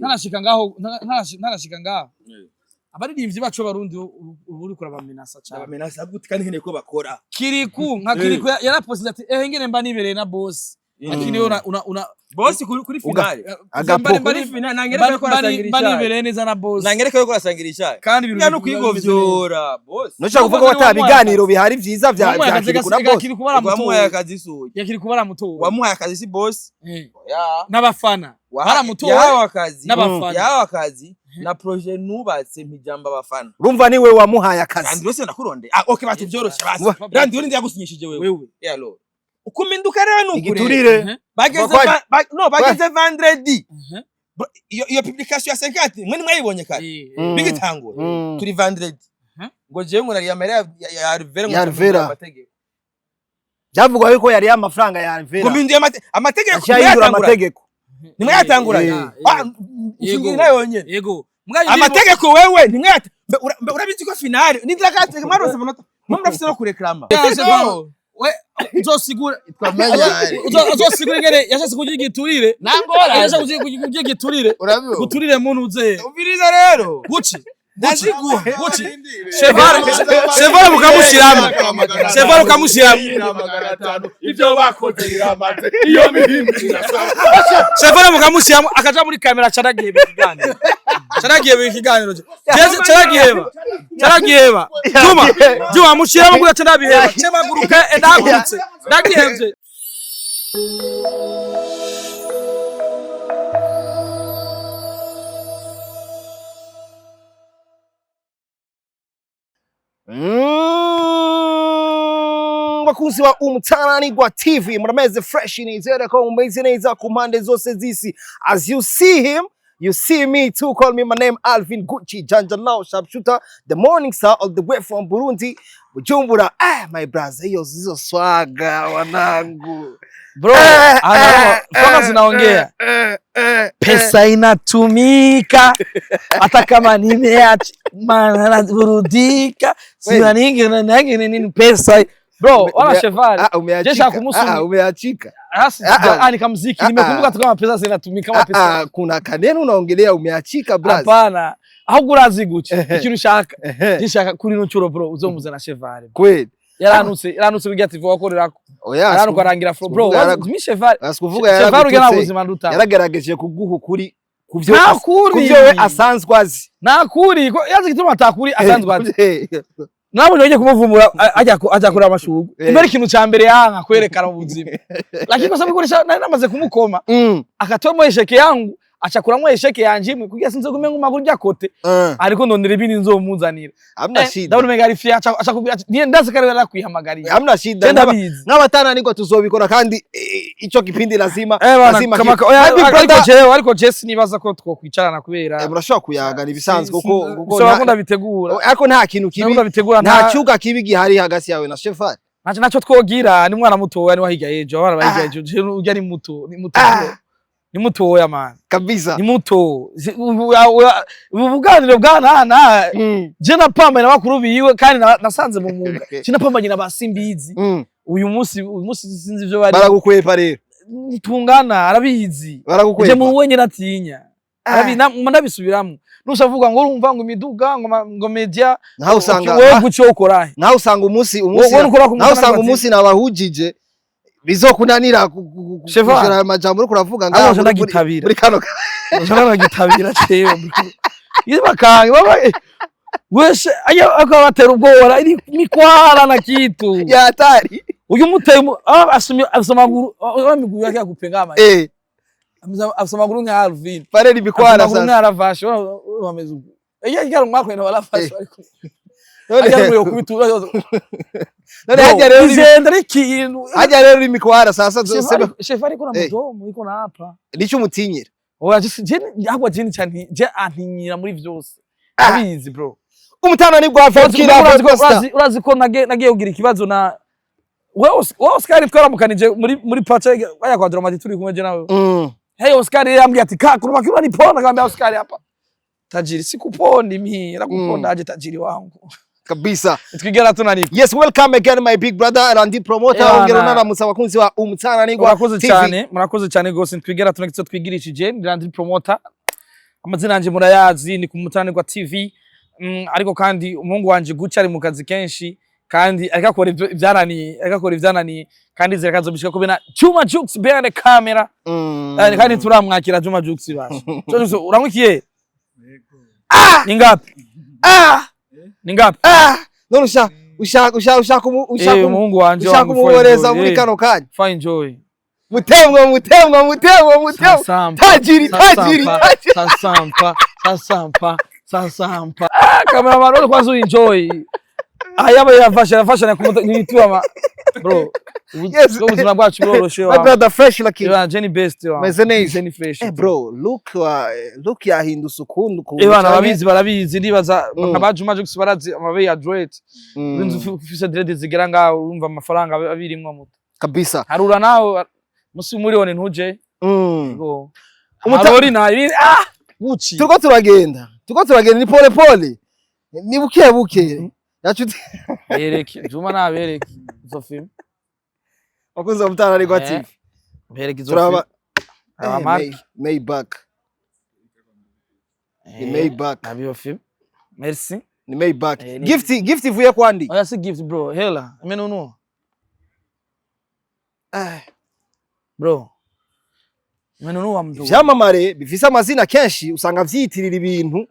Ntarashika ngaho, ntarashika ngaho, abaririmbyi bacu b'Abarundi ubu uriko urabamenasa cane. Ndabamenasa gute kandi nkeneye ko bakora? Kiriku, nka Kiriku yarapostinze ati: "Eh, ngene mba nibereye na boss." Lakini wewe una Boss kuri finale. Agapo. Kuri finale nangereka ko arasangira mba icyayi. nibereye neza na boss. Nangereka ko arasangira icyayi. Kandi ibintu Ya no bimeze neza. kwigovyora boss. Ntushaka kuvuga ko ata biganiro bihari vyiza vya Kiriku na boss? Kiriku Wamuhaye baramutoye. akazi suye. Ya Kiriku baramutoye. Wamuhaye akazi si boss. Ya. N'abafana baramutoye. Yahawe akazi. N'abafana. Yahawe akazi na projet nubatse mpijamba abafana. Urumva niwe wamuhaye akazi. Randi wese ndakuronde. Ah, okay, bati byoroshe basi. Randi uri ndiyagusinyishije wewe. Wewe. Ya lo. Ukuminduka rero nukure. Igiturire. Bageze no bageze vendredi. Iyo publication ya 50 mwe nimwayibonye kare. Bigitangura. Turi vendredi. Ngo jewe ngo nari amahera ya Alvera ngo Ya Alvera. amategeko. Byavugwa yuko yari amafaranga ya Alvera. Ngo mpinduye amategeko. Aciye ahindura amategeko. Nimwayatanguranye. Ah, inshinga yonyene. Yego. Amategeko wewe nimwayata. Mbe urabizi ko finale nindira mwarose amanota. Mwe murafise no kureklama. We uzosigura uzosigura ingene yashatse kugira igiturire. Nangora. Yashatse kugira igiturire. Urabibona. Guturire muntu uze. Umviriza rero. Guci. Ndaziguha. Guci. Chevare, Chevare mukamushiramo. Chevare ukamushiramo. Ibyo bakoze biramaze, iyo mihimbi irasaba. Chevare mukamushiramo akaja muri kamera caragiheba ikiganiro. Caragiheba ikiganiro. Jeze caragiheba. Caragiheba. Juma, Juma mushiramo kugira carabiheba. Chemaguruka ndagurutse. Ndagihevye. Bakunzi wa Umutananirwa TV, murameze fresh, nizere ko mumeze neza ku mpande zose z'isi. As you see him, you see me too. Call me, my name Alvin Gucci Janjalao, sharpshooter, the morning star, all the way from Burundi, Bujumbura. Ah, my brother, hiyo hizo swaga wanangu. Bro, ana zinaongea. Pesa inatumika hata kama nimeacha maana naburudika sina ningi na ningi nini pesa bro wala Chevale. Ah, umeachika. Jeshi hakumusu- Ah, umeachika. Hasi Ah, ah, ni kamuziki nimekumbuka tu kama pesa zinatumika kama pesa. Ah, kuna kaneno unaongelea, umeachika brother. Hapana, ahubwo urazi guca ikintu ushaka. Gishaka kuri ino ncuro bro uzomuzana Chevale. Kweli. Yaranutse kugira ati wakorerako. Oya. Yaranuka arangira flow bro. Sikuvuga Mi Chevale. Asikuvuga Chevale ugena yaragututse. ubuzima nduta. Yaragerageje kuguha ukuri kuvyo Nta kuri. kuvyo we asanzwe azi. Nakuri ko yazi gituma atakuri asanzwe azi. Nabonye ugiye kumuvumbura ajya kureba amashurwe. Imbere ikintu ca mbere yanka kwerekana mu buzima. Lakini kwa sababu kuresha nari namaze kumukoma akatoa esheke yangu acakuramwo esheke yanje imwe kugira sinze gume nguma kurya kote ariko ndondera ibindi nzomuzanira. Hamna shida. Ndabona umenga ari fiya aca kubwira ati niye ndazi kare yarakwihamagariye. Hamna shida. Je ndabizi. N'abatananirwa tuzobikora kandi ico kipindi lazima Eh bana lazima kama ki- oya My big ariko brother, jewe ariko je sinibaza ko twokwicarana kubera murashobora kuyagana ibisanzwe kuko bisaba ko ndabitegura. ariko nta kintu kibi Ndabona bitegura nta cyuka kibi gihari hagati yawe na Chevale. Ntacyo nacyo twogira ni mwana mutoya ni wahiga ejo abana bahiga ejo je urya ni muto ni muto ni mutoya man. Kabisa. Ni muto. Ubu buganiro bwa nana je napambanye na bakuru biwe kandi nasanze mu mwuga je napambanye na ba Simbizi. Uyu munsi sinzi ivyo bari. Baragukwepa rero. Tungana arabizi je Baragukwepa. mu wenyine atinya arabi ndabisubiramwo nushavuga ngo urumva ngo imiduga ngo ngo media. Nkaho usanga wewe gucyo ukora he? Nkaho usanga umunsi umunsi Wowe ukora ku nkaho usanga Mutananirwa. umunsi nabahujije bizokunanira Chevale. kushira amajambo uriko uravuga Abo ngaho muri- ndagitabira. muri kano Nshobora nagitabira cewe iyo bakange baba wese ayo akabatera ubwoba iri mikwara na kitu. Ya hatari. Uyu muteye asomye asomaguru amiguru yake yakupenga ama asomaguru nka Alvin. Pale ni mikwara asomaguru sasa. nka Ravash wameze uko iyo igara umwaka na Ravash ariko None ajya mu yokubitu none hajya rero izenda ari ikintu. Hajya rero ni mikwara sasa sema Chef ariko na mudomo iko na hapa. Nico mutinyira. Oya je ahubwo je cyane je antinyira muri vyose abizi bro. Umutananirwa Fakira Costa. Urazi ko nagiye kugira ikibazo na wewe Oscar twaramukanije muri pacha baya kwa Dramati turi kumwe je nawe. Hey Oscar yambwiye ati ka kuruma kiwa nipona kambia Oscar hapa. Tajiri sikupondi mimi nakuponda aje tajiri wangu. Kabisa. Twigera tunariko. Yes, welcome again my big brother Randy Promoter. Yana. Ongera unaramutsa abakunzi wa Umutananirwa Murakoze TV. cyane, murakoze cyane gose ntwigera tunakitse twigirishije ndi Landry Promoter. Amazina yanje murayazi, ni ku Mutanirwa TV. Ariko kandi umuhungu wanje Gucci ari mu kazi kenshi, kandi ariko akora ivyo ibyananiye, ariko akora ivyananiye, kandi zireka azobishika kubena Juma Jux behind the camera. Kandi turamwakira Juma Jux basha. Juma Jux, uramwikiye? Ni ngapi? Ah! Ni ngapi? Ah, none ushaka Umuhungu wanje ushaka wangu, umuboreza enjoy. muri kano kanya. Fine, enjoy. Mutemwa, mutemwa, mutemwa, mutemwa. Sasampa. Tajiri, tajiri, tajiri. Sasampa, sasampa, sasampa. Ah, cameraman, wewe kwanza enjoy. Ayaba yafasha, yafasha na kumuta nitua ma bro. Yes. Ubuzima bwacu buroroshe My wa. brother, fresh, lucky. Ibana Jenny best wa. Meze neza. Jenny fresh. Bro, look yahindutse ukuntu ukuntu Ebana canke- babizi, barabizi, ndibaza nka ba Juma Jux barazi amabe ya dread. Inzu ufise dread zigera ngaho, urumva amafaranga abirimwo muto. Kabisa. Harura nawe musi miliyoni ntuje. Go. Amarori na ah Gucci. Turiko turagenda ni pole pole, ni buke buke yacu. Bereke Juma, nabereke izo film. Wakunze Mutananirwa TV. Bereke izo Turaba film. Aba Mark. Maybach ni Maybach. Nabiyo film. Merci. Ni Maybach. Eh. Gift ivuye kwandi. Oya, si gift bro, hela. Amenunua. Bro. Amenunua mtu. Ivyamamare bifise amazina kenshi usanga vyiyitirira ibintu,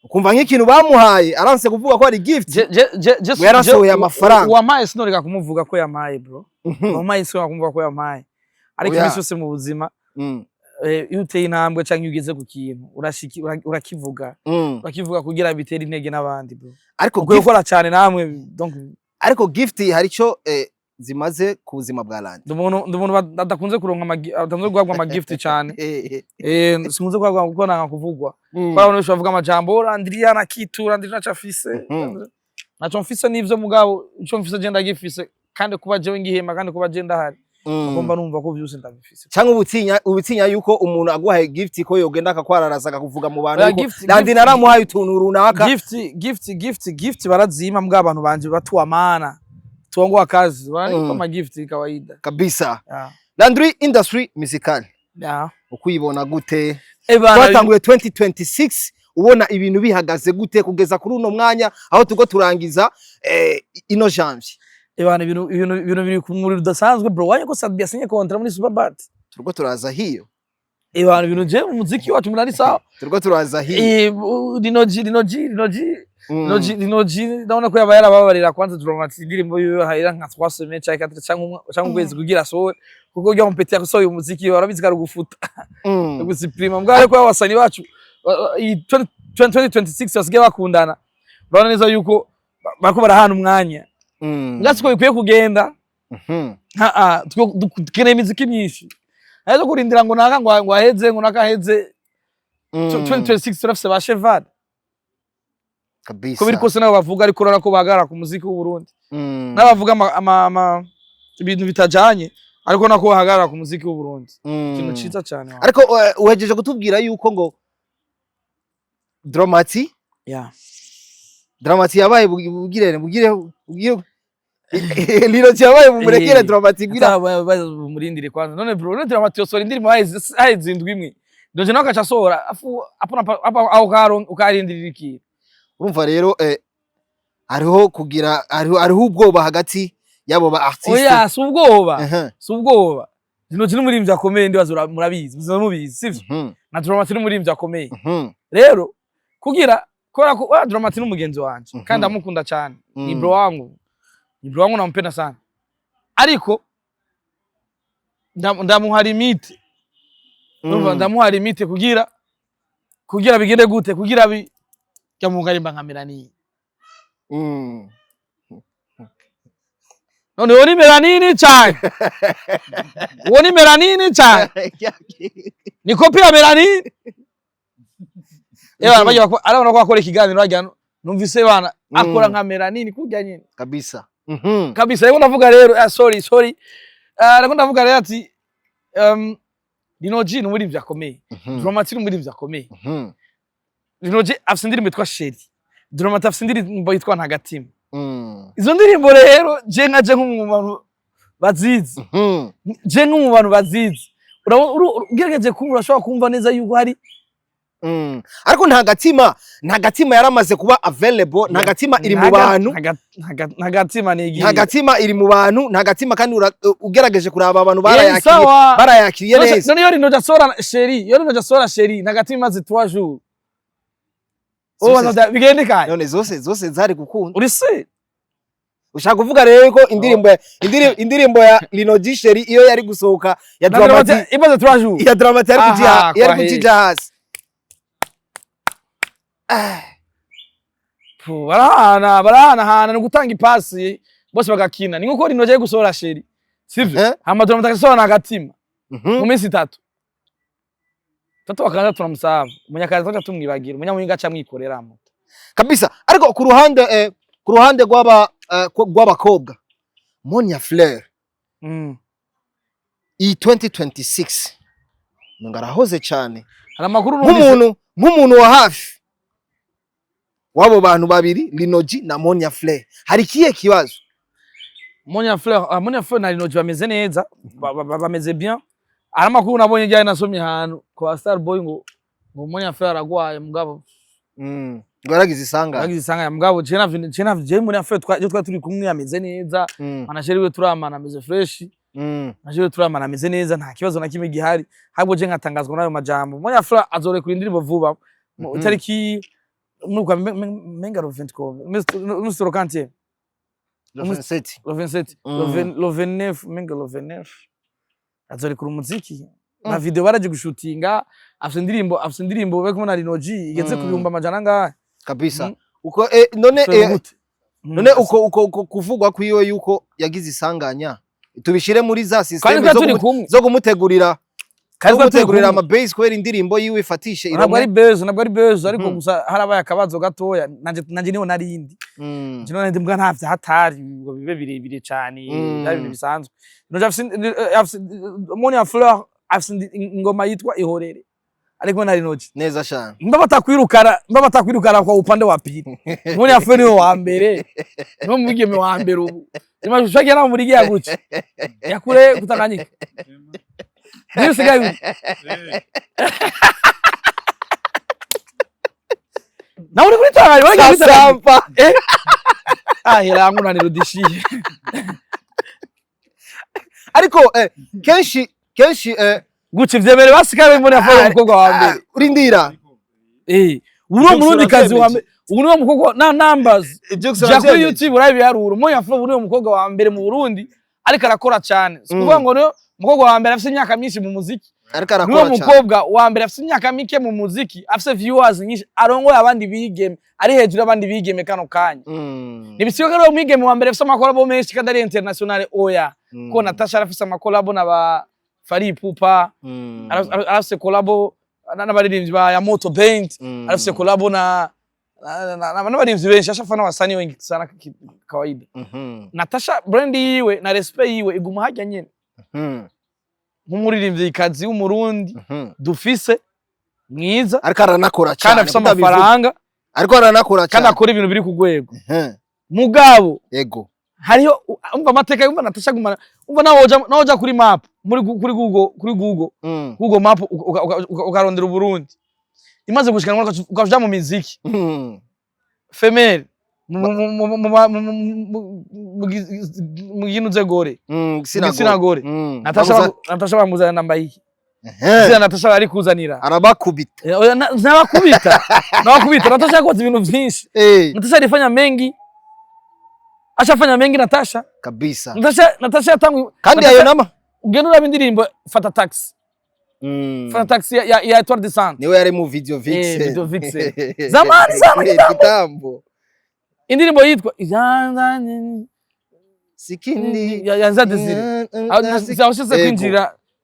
ukumva nk'ikintu bamuhaye aranse kuvuga ko ari gift. Je Ngo yarasohoye amafaranga. Wampaye sinoreka kumuvuga ko yamaye bro. Wampaye sinoreka kumuvuga ko yamaye. Ariko Oya. imisi yose mu buzima, iyo uteye intambwe canke iyo ugeze ku kintu, urashiki urakivuga. Urakivuga kugira bitere intege n'abandi bro. Ariko Ukwiye gift, gukora cyane namwe, donc ariko gift hari ico zimaze ku buzima bwa Landry. Ndi umuntu adakunze kuronka adakunze guhabwa ama gift cyane. Sinkunze guhabwa kuko nanga kuvugwa. Kuko abantu benshi bavuga amajambo, Landry na kitu, Landry naco afise. Naco mfise n'ivyo, mugabo ico mfise je ndagifise, kandi kuba jewe ngihema, kandi kuba je ndahari, ngomba numva ko vyose ndabifise. Cyangwa ubutinya yuko umuntu aguhaye gift ko yogenda akakwararaza, akakuvuga mu bantu Oya, yuko Landry naramuhaye utuntu runaka. Gift barazima, mbwa abantu banje batuamana tuongoa kazi wananipa ma gift kawaida. Kabisa. Yeah. Landry, industry musical ukuyibona gute? Eh bana, Twatanguye 2026, ubona ibintu bihagaze gute kugeza kuri uno mwanya aho tuko turangiza ino janvier? Eh bana, ibintu biri ku muriro udasanzwe bro. Wanye ko Sadbi yasinye contrat muri Superbat. Turiko turaza hiyo. Eh bana, ibintu je mu muziki wacu murari sawa. Turiko turaza hiyo. Lino G Lino G ndabona ko yaba yarababarira kwanza Dramati, indirimbo yiwe hahera nka 3 semaines canke 4 canke ukwezi kugira asohore, kuko urya mupeti yasohoye umuziki warabizi ko ari ugufuta, gusupprima. Mbwa ariko abasani bacu iyi 2026 basigaye bakundana, urabona neza yuko bariko barahana umwanya. Mbwa siko bikwiye kugenda. Ha, dukeneye imiziki myinshi, ariko kurindira ngo naka ngo aheze, ngo naka aheze. 2026 turafise ba Cheval. Kabisa. Ko biri kose nabo bavuga, ariko urabona ko bahagarara ku muziki w'u Burundi, n'abavuga ibintu bitajanye, ariko nako bahagarara ku muziki w'u Burundi, ikintu ciza cane wa. Ariko uhejeje kutubwira yuko ngo Dramati Dramati yabaye bugire bugire bugire Lino yabaye bumurekere. Dramati gwira. Murindire kwanza. None bro, none Dramati yosohora indirimbo haheze indwi imwe, Doje nawe agaca asohora afu apana apa aho ukarindirira ikintu. Urumva rero hariho kugira hariho ubwoba hagati y'abo ba artiste. Oya, si ubwoba. Si ubwoba. Lino G n'umuririmbyi akomeye, ndibaza murabizi, muzaba mubizi, sivyo? Mhm. Na Dramati n'umuririmbyi akomeye. Rero kugira kubera ko wa Dramati n'umugenzi wanje kandi ndamukunda cyane, ni bro wangu, ni bro wangu, nampenda sana, ariko ndamuha limite. Urumva, ndamuha limite kugira bigende gute, kugira bi yamugarimba nka Melanie. None uwo ni Melanini cyane, uwo ni Melanini cyane, ni kopi ya Melanini. Ewa bajya arabona ko akora ikiganiro bajya numvise bana akora nka Melanini kurya nyine. Kabisa. Kabisa. Rero ndavuga rero, sorry, sorry, rero ndavuga rero ati Lino G ni umuririmbyi akomeye. Dramati ni umuririmbyi akomeye. Lino G afise indirimbo yitwa Sheri, Dramati afise indirimbo yitwa Ntagatima. Izo ndirimbo rero je nka je nk'umu bantu bazizi, je nk'umu bantu bazizi, ugerageje kumva urashobora kumva neza yuko hari Ariko nta gatima yaramaze kuba available, nta gatima iri mu bantu. Nta gatima ni Nta gatima iri mu bantu, nta gatima, kandi ugerageje kuraba abantu barayakiriye, sawa. barayakiriye neza. None iyo Lino jasora chéri, iyo Lino jasora chéri, nta gatima imaze 3 jours. Oh, bigende kaye. None zose zari gukunda. Uri se? Ushaka kuvuga rero ko indirimbo ya Lino G Chéri iyo yari gusohoka ya Dramati, Imaze 3 jours. ya Dramati yari Aha, kujya yari kwa heri. kujija hasi. Puh, barahana, barahanahana, ni gutanga ipasi bose bagakina. Ni nkuko Lino agiye gusohora chéri, sivyo? Eh? Hama Dramati agasohora na gatima mu minsi 3 tatu, bakaza turamusaba umunyakazi, tuca tumwibagira umunyamuhinga aca amwikoreramo. Kabisa. Ariko ku ruhande rw'abakobwa, Monia Fleur, iyi 2026 ngo arahoze cyane. Hari amakuru numvise. Nk'umuntu wa hafi w'abo bantu babiri, Lino G na Monia Fleur, hari ikihe kibazo? Monia Fleur, Monia Fleur na Lino G bameze neza, bameze bien. Hari amakuru nabonye njyaye nasomye ahantu kwa Star Boy ngo Monia Fleur aragwaye, mugabo Ngo yaragize isanganya. yagize isanganya, mugabo je Monia Fleur twari turi kumwe ameze neza. Manager we turamana, ameze fresh. Manager we turamana, ameze neza, nta kibazo na kimwe gihari. Ahubwo je nkatangazwa n'ayo majambo. Monia Fleur azorekura indirimbo vuba mu itariki muri kwa menga le 20 ko le 40. Le 27. Le 27. Le 20, le 29, menga le 29 azorekura umuziki na video, baraje gushutinga. Afise indirimbo bari kumwe na Lino G igeze ku 100,000 angahe. Kabisa. Uko none So, gute? None uko kuvugwa kwiwe yuko yagize isanganya, tubishire muri za Kandi system twari turi kumwe. zo kumutegurira Kandi zo twari turi kumutegurira kumwe. ama base kubera indirimbo yiwe ifatishe. Ntabwo ari buzz, ntabwo ari buzz, ariko gusa harabaye akabazo gatoya. Nanje niho narindi. Nje none mbwa nta vyahatari ngo bibe birebire cane. Byari ibintu bisanzwe. Noje afise Monia Fleur, afise ingoma yitwa Ihorere ariko na Lino G. Neza cyane. Mba batakwirukana kwa upande wa pili, Monia Fleur niwe wa mbere, niwe mwigeme wa mbere ubu. Nimashusho naho muri giya guca yakure kutanganyika niyo usigaye nawe uri kuri Tanganyika, wari kuri Tanganyika. Sasampa. Ah, hela yangu nanirudishie. Ariko kenshi kenshi Guca ivyemere basikaye Monia Fleur umukobwa wa mbere. Ah, urindira. Ubu niwo Ibyo murundi kazi wa uravyemeye? mbere, ubu niwo mukobwa na numbers. Ibyo Jya kuri YouTube urabe ibiharuro. Monia Fleur ubu niwo mukobwa wa mbere mu Burundi ariko arakora cyane. Si ukuvuga ngo niwe mukobwa wa mbere afise imyaka myinshi mu muziki, ariko niwe arakora cyane. mukobwa wa mbere afise imyaka mike mu muziki, afise viewers nyinshi, arongoye abandi bigeme, ari hejuru y'abandi bigeme kano kanya. Ntibisiba ko ari uwo mwigeme wa mbere afise amakolabo menshi kandi ari international, oya. Ko Natasha arafise amakolabo na ba Fally Ipupa, arafise kolabo n'abaririmbyi ba ya Moto Paint, arafise kolabo na n'abaririmbyi benshi, ashafa n'abasanii wengi sana kawaida. Natasha brand yiwe na respect yiwe iguma harya nyene nk'umuririmvyikazi w'Umurundi dufise mwiza. Ariko aranakora Kandi cyane afise kutabivuga. amafaranga. Ariko aranakora Kandi cyane. akora ibintu biri ku rwego. Mugabo hariho umva amateka, yumva Natasha gumana, umva nawe woja kuri map muri kuri Google, Google Map, ukarondera Uburundi imaze gushika ukaja mu miziki femelle mu ginuze gore Gitsina gitsina gore. Natasha Natasha bamuzana namba iki? Zina Natasha bari kuzanira. Arabakubita. Oya, nabakubita, nabakubita. Natasha yakoze ibintu vyinshi. Natasha alifanya mengi, ashafanya mengi Natasha. Kabisa. Natasha yatanguye Kandi Natasha- ayo nama ugenda uraba indirimbo Fata Taxi, Fata Taxi ya Etoile de Centre. Niwe yari mu video vixen. Video vixen. Zamani sana, kitambo. Kitambo. Indirimbo yitwa Sikindi ya Nza Desire. Aho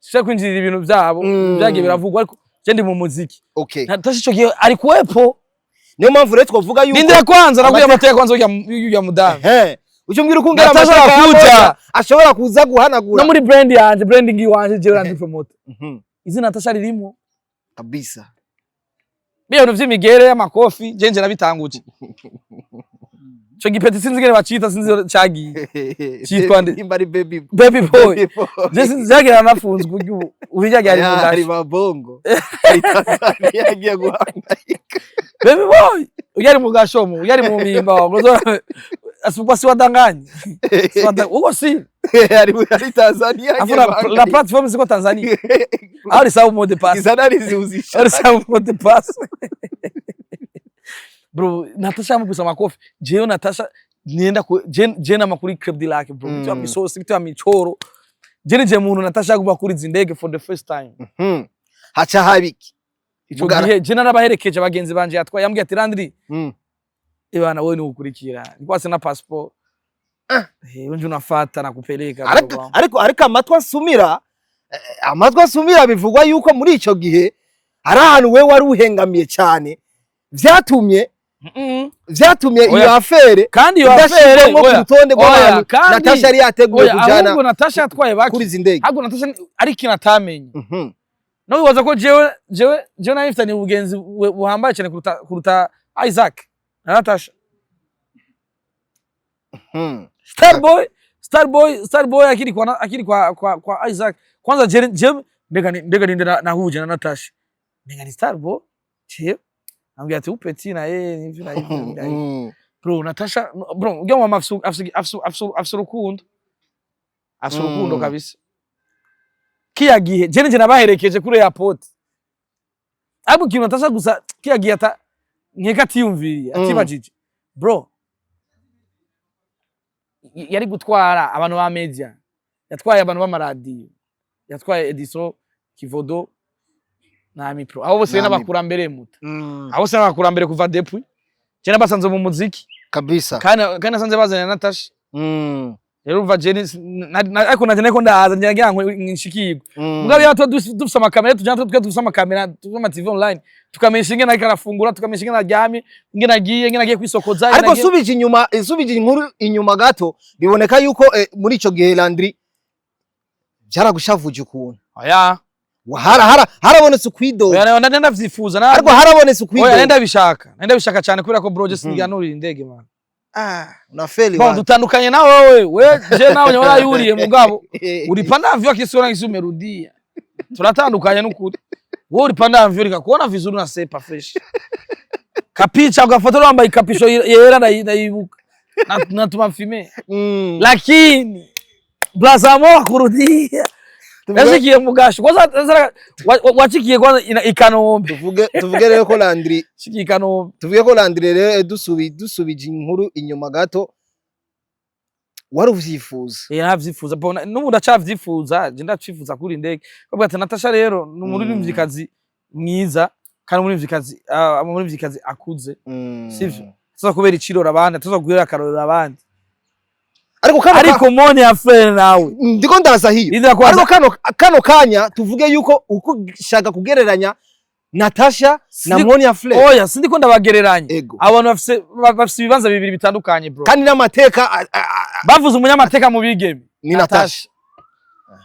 sise kwinjirira ibintu byabo byagiye biravugwa, ariko je ndi mu muziki. Natasha ico gihe ari kuwepo. Niyo mpamvu rero twavuga yuko Nindira kwanza nakuya amateka kwanza y'urya mudamu. Ehe, ucyo mbwira uko ngera Natasha amateka ya arakuja. Monia ashobora kuza guhanagura. No muri brand yanje, branding iwanje, jewe randi promoter, izina Natasha ririmo. Biya bintu vy'imigere y'amakofi je nje nabitanguje. Ico gipeti sinzi ingene bacita, sinzi iyo cagiye. Citwa nde? Nimba ari baby Baby boy. Baby boy. Je sinzi vyagira nafunzwe uburyo ubu ubu ryari mu Ya, ari gasho. Mabongo, ari Tanzania, agiye guhangayika. Baby boy uyari mu gashomo, uyari mu mimba wangu asipokwa, si wadanganyi. Uko si Ari Tanzania, agiye afu la guhangayika. Plateforme ziko Tanzania au lisahau mot de passe. Izanarizi uzisha. Au lisahau mot de passe, bro. Natasha amugwisa makofi. Jewe Natasha nienda ku je nama kuri Club du Lac, bro. Bitiwa misosi, bitiwa michoro. Je nije muntu Natasha aguma kuri izi ndege for the first time. Haca habiki Ico Bugara. gihe je narabaherekeje abagenzi banje yatwaye. Yambwiye ati: "Landry, ibana wewe ni ukurikira, nilikuwa sina passport, eh unje unafata na kupeleka." Ariko amatwi asumira, bivugwa yuko muri ico gihe hari ahantu we wari uhengamiye cyane, vyatumye iyo Oya. affaire Kandi iyo affaire idashirwamwo ku oya, rutonde oya, rw'abantu kandi Natasha yari yateguye oya, kujana ahubwo Natasha yatwaye bake. kuri izi ndege. Ahubwo Natasha ari ikintu atamenye. No wibaza ko jewe nari mfitanye ubugenzi buhambaye cyane kuruta Isaac na Natasha. Starboy akiri kwa Isaac. Kwanza je mbega ninde nahuje na Natasha? Mbega ni Starboy. Je ambwira ati upeti na yeye ni hivi na hivi na hivi. Bro, Natasha, bro, ujya mama afise urukundo, afise urukundo kabisa. Kiya gihe je nije nabaherekeje kuri airport. Ariko ikintu Natasha gusa kiya gihe ata nkeka atiyumviriye, atibajije, bro, yari gutwara abantu ba media, yatwaye abantu b'amaradiyo, yatwaye Edison Kivodo na Amipro, abo bose Na n'abakurambere muta. Abo bose n'abakurambere kuva depuis. Je nabasanze mu muziki. Kabisa. Kandi nasanze bazanye na Natasha. Rero umva, je ariko nanje nariko ndaza ngira ngo nshikirwe. Mugabo iyo tuba dufise amakamera, tujana twe dufise amakamera, dufise ama TV online, tukamenyesha ingene ariko arafungura, tukamenyesha ingene aryamye, ingene agiye kwisokoza, ingene Ariko agiye subije inkuru inyuma gato, biboneka yuko muri ico gihe, Landry, byaragushavuje ukuntu. Oya. Harabonetse ukwidoga. Oya, nari ndavyifuza Ariko harabonetse Oya, nari ukwidoga. ndabishaka, nari ndabishaka cyane kubera ko, bro, je singanurira indege, man. Ah, unafeli. Bon, Bana. dutandukanye na wewe. We je nawe warayuriye, mugabo ulipanda avion akisiona kisi umerudia. Tunatandukanye n'ukuri. Wewe ulipanda avion nikakuona vizuri na sepa fresh. Kapicha ukafotola wambaye ikapisho yera naibuka. Na tumafime. Lakini Blazamo akurudia. Yashikiye mugasho. Kwanza sasa wachikiye kwanza ikanombe. Tuvuge rero ko Landry Shikiye ikanombe. Tuvuge ko Landry rero, dusubije inkuru inyuma gato, wari uvyifuza. Eh, navyifuza bona, n'ubu ndacavyifuza. Je ndacyifuza kuri indege. Bavuga ati Natasha rero ni umuririmvyikazi mwiza kandi umuririmvyikazi akuze. Sivyo? Tuza kubera icirora abandi, tuza guhera akarorero abandi. Ariko kano Ariko Moni ya frere nawe. Ndiko ndaza hiyo. Indira kwa Ariko kano kanya tuvuge yuko uko shaka kugereranya Natasha na Monia Fleur. Oya, sindiko ndabagereranya. Ego. Abantu bafise ibibanza bibiri bitandukanye, bro. Kandi n'amateka Bavuze umunyamateka mu bigeme. Ni Natasha.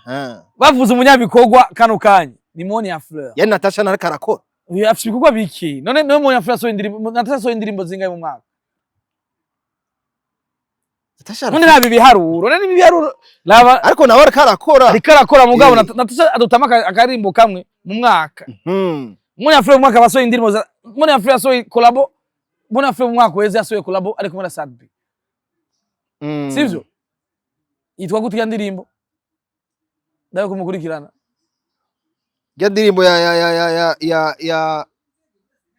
Aha. Bavuze umunyabikorwa kano kanya ni Monia Fleur. Yani Natasha nariko arakora. Uyu afise ibikorwa biki? None niwe Monia Fleur asohoye indirimbo, Natasha asohoye indirimbo zingahe mu mwaka? Natasha None raba ibiharuro, none ibiharuro raba. Ariko nawe ariko arakora. Ariko arakora, mugabo Eh. Natasha adutama akaririmbo kamwe mu mwaka. Monia Fleur mu mwaka basohoye indirimbo za Monia Fleur yasohoye collabo. Monia Fleur mu mwaka uheze yasohoye collabo ari kumwe na Sadbi. Sivyo? Yitwa gute iyo ndirimbo? Ndabe kumukurikirana. Ya ndirimbo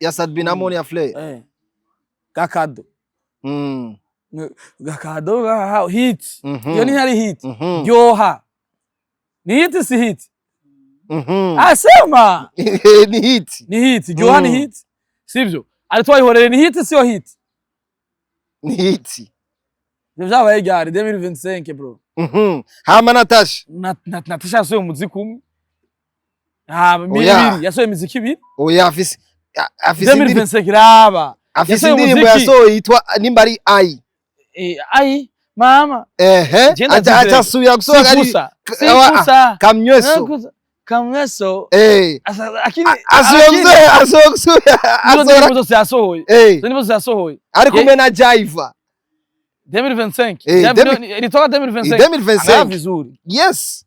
ya Sadbi na Monia Fleur. Eh. Gakado. Gakado hit. Iyo ni hari hit. Ryoha. Ni hit, si hit? Asema. Ni hit. Ni hit. Ryoha ni hit. Sivyo? Ari twayihorere ni hit, siyo hit? Ni hit. Ivyo vyabaye ryari? 2025, bro. Hama Natasha. Natasha yasohoye umuziki umwe. Ah, Oya. mibiri, yasohoye imiziki ibiri. Oya, afise indirimbo 2025 raba. Afise Yasohoye indirimbo umuziki. yasohoye yitwa nimba ari ai. Eh, ai mama. Ehe. Jenda Aca zivyo. aca asubira gusohoka ari Sikusa. Sikusa. Kamnyweso. Sikusa. Kamweso. Eh. Akini Asubira gusohora izo asohora ndirimbo zose yasohoye. Eh. Izo ndirimbo zose yasohoye. Ari kumwe na Jaiva. 2025. Eh, Ya video ilitoka 2025. 2025. Angalia vizuri. Yes.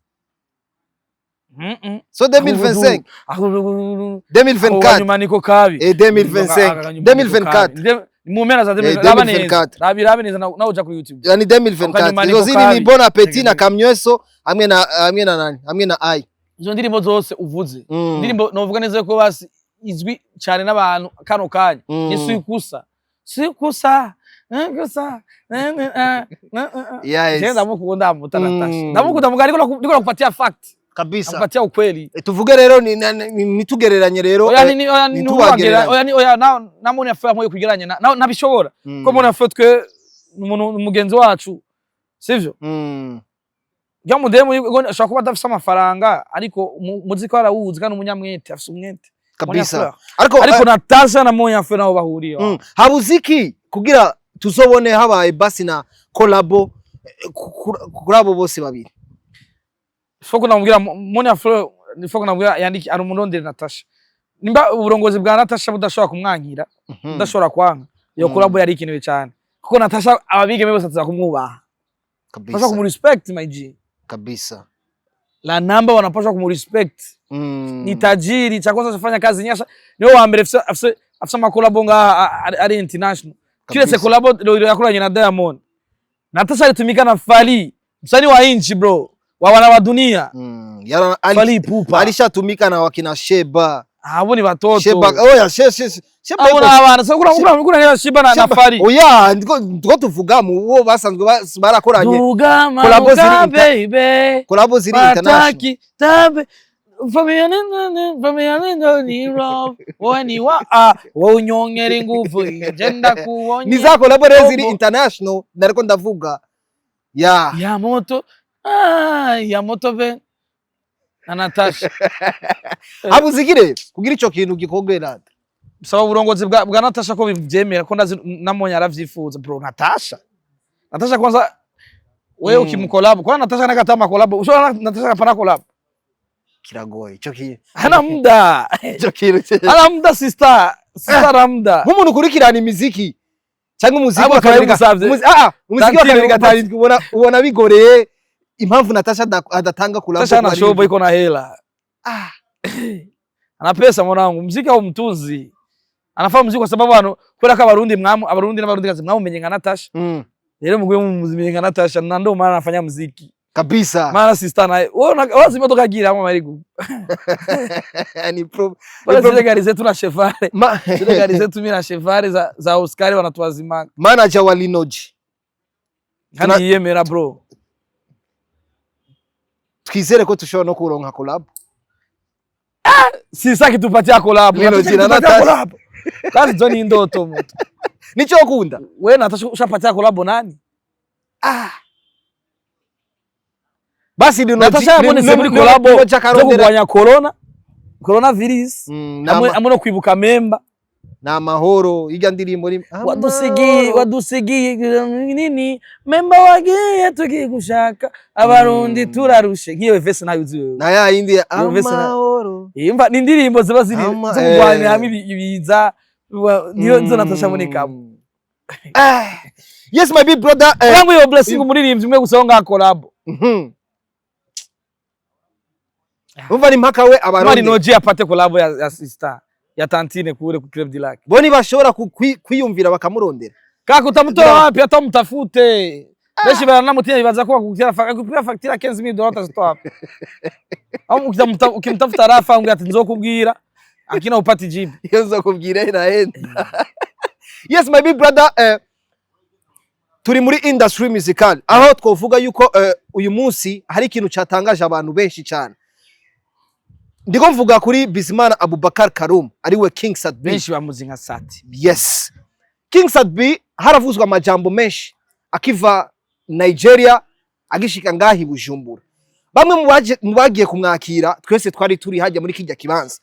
So 2025, 2024. Akanyuma niko kabi. 2025, Akanyuma niko 2024. kabi. Mu mpera za 2024. Raba neza. 2024. Rabi neza nawe uja kuri YouTube. Yani 2024. Akanyuma Izo niko zindi ni kabi. Bon Appetit na Kamyeso hamwe na nani, hamwe na Ai. Izo ndirimbo zose uvuze, indirimbo novuga neza ko basi izwi cyane n'abantu kano kanya ni Sikusa, Sikusa, Sikusa. Je, ndamukunda muta Natasha. Ndamukunda mugari, niko nakupatia fact. Nakupatia ukweli. Tuvuge rero nitugereranye rero. Oya, ni oya, ni ntitubagereranye. Oya, ni oya, na Monia Fleur nkwiye kugereranya na nabishobora ko Monia Fleur twe umuntu mugenzi wacu, sivyo? Rya mudemu ashobora kuba adafise amafaranga, ariko umuziki arawuzi kandi umunyamwete, afise umwete Monia Kabisa. Fleur. Ariko Ariko Natasha na Monia Fleur nabo bahuriye. Habuze iki kugira tuzobone habaye basi na collabo kuri abo bose babiri? Foko namubwira Monia Fleur, ni foko namubwira yandike arumurondere Natasha. Nimba uburongozi bwa Natasha budashobora kumwankira, budashobora kwanka iyo collabo, yari ikenewe cyane, kuko Natasha ababigeme bose tuza kumwubaha. Pasha kumurespect, my G. Kabisa. La namba wanapaswa kumurespect. Ni tajiri, cha kwanza ashafanya kazi nyasha, niwe wa mbere afise amakolabo ngaha ari international kiretse kolabo ndio yakoranye na Diamond. Natasha alitumika na Fally, msanii wa inchi bro, wa wana wa dunia. Fally Ipupa. Alishatumika na wakina Sheba. Abo ni batoto. Sheba, oya, Sheba. Abo ni abana. So kura Sheba na Fally. Oya, ndiko tuvuga mu wo basanzwe barakoranye. Duga Collabo ziri manuka baby. Collabo ziri international. Pataki tabe Familia familia ni love wani wa ah wowe unyongera ingufu nje ndakubonye. Ni za collabo rero ziri Obo. international nariko ndavuga ya. Ya moto, ah, ya moto be na Natasha. Habuze iki rero kugira ico kintu gikorwe? Saba uburongozi bwa Natasha ko bivyemera, ko ndazi namonye aravyifuza bro. Natasha kwanza wewe ukimkolabo kwa Natasha nakata makolabo, ushobora Natasha kapana collab. Kiragoye ico kintu. Hana muda. Ico kintu. Hana muda, sister, hana muda. Nk'umuntu ukurikirana imiziki cyangwa umuziki Ahubwo wa kabiri turabimusavye. umuziki wa Tantine kabiri gatanu, ubona bigoreye impamvu Natasha adatanga collabo. Natasha ana shobo, iko na hela. Ah. Ana pesa mwanangu, muziki au mtunzi. Anafanya muziki kwa sababu ano kubera ko abarundi mwamu, abarundi n'abarundi kazi mwamumenye nka Natasha. Rero muguye mumumenye nka Natasha, na ndo maana anafanya muziki. Kabisa. Maana sister naye wewe wazi imodoka agira hamwe marigu. Ni pro Bora zile gari zetu na chevare. Zile gari zetu mimi na chevare za Oscar wanatuazimanga. Manager wa Linoji. Kandi yiyemera bro. Twizere ko tushobora no kuronka collab. Sisa kitupatia collab. Lino Natasha G na kitupatia Natasha. collab. Kazi zo ni ndoto mtu. Nico ukunda. Wewe Natasha ushapatia collab nani? Ah. Basi Lino Natasha yabonetse muri collab Lino G zo akarondera kurwanya corona. Coronavirus. Hamwe no kwibuka memba. Na amahoro irya ndirimbo ni Wadusigiye Amahoro. wadusigiye nini memba, wagiye tugiye gushaka abarundi turarushe, nk'iyo verse nayo uzi wewe. Na ya yindi ya Iyo verse amahoro. Imva ni indirimbo ziba ziri zo kurwanya hamwe ibiza niyo nizo Natasha abonekamo. Yes, my big brother. Cyangwa iyo blessing umuririmbyi umwe gusa wo ngaha collab. Umva ni mpaka we Mari abarundi. Noji apate collab ya sister ya Tantine kule ku Club du Lac. Bo ntibashobora kwiyumvira bakamurondera? Kaka, utamtoa wapi? Hata umtafute. Benshi baranamutinya, bibaza ko bakugutira akupira facture ya $15,000 utazitoa wapi? Au ukimtafuta Rafa ongea ati nzokubwira, akina upati jibu. Iyo nzokubwira irahenda. Yes, my big brother, turi muri industry musical aho twovuga yuko uyu munsi hari ikintu cyatangaje abantu benshi cyane. Ndiko mvuga kuri Bizimana Abubakar Karum, ariwe King Sat B. Benshi bamuzi nka Sat. Yes, King Sat B, haravuzwa amajambo menshi akiva Nigeria agishika ngahi i Bujumbura. Bamwe mu bagiye kumwakira, twese twari turi hajya muri kijya kibanza.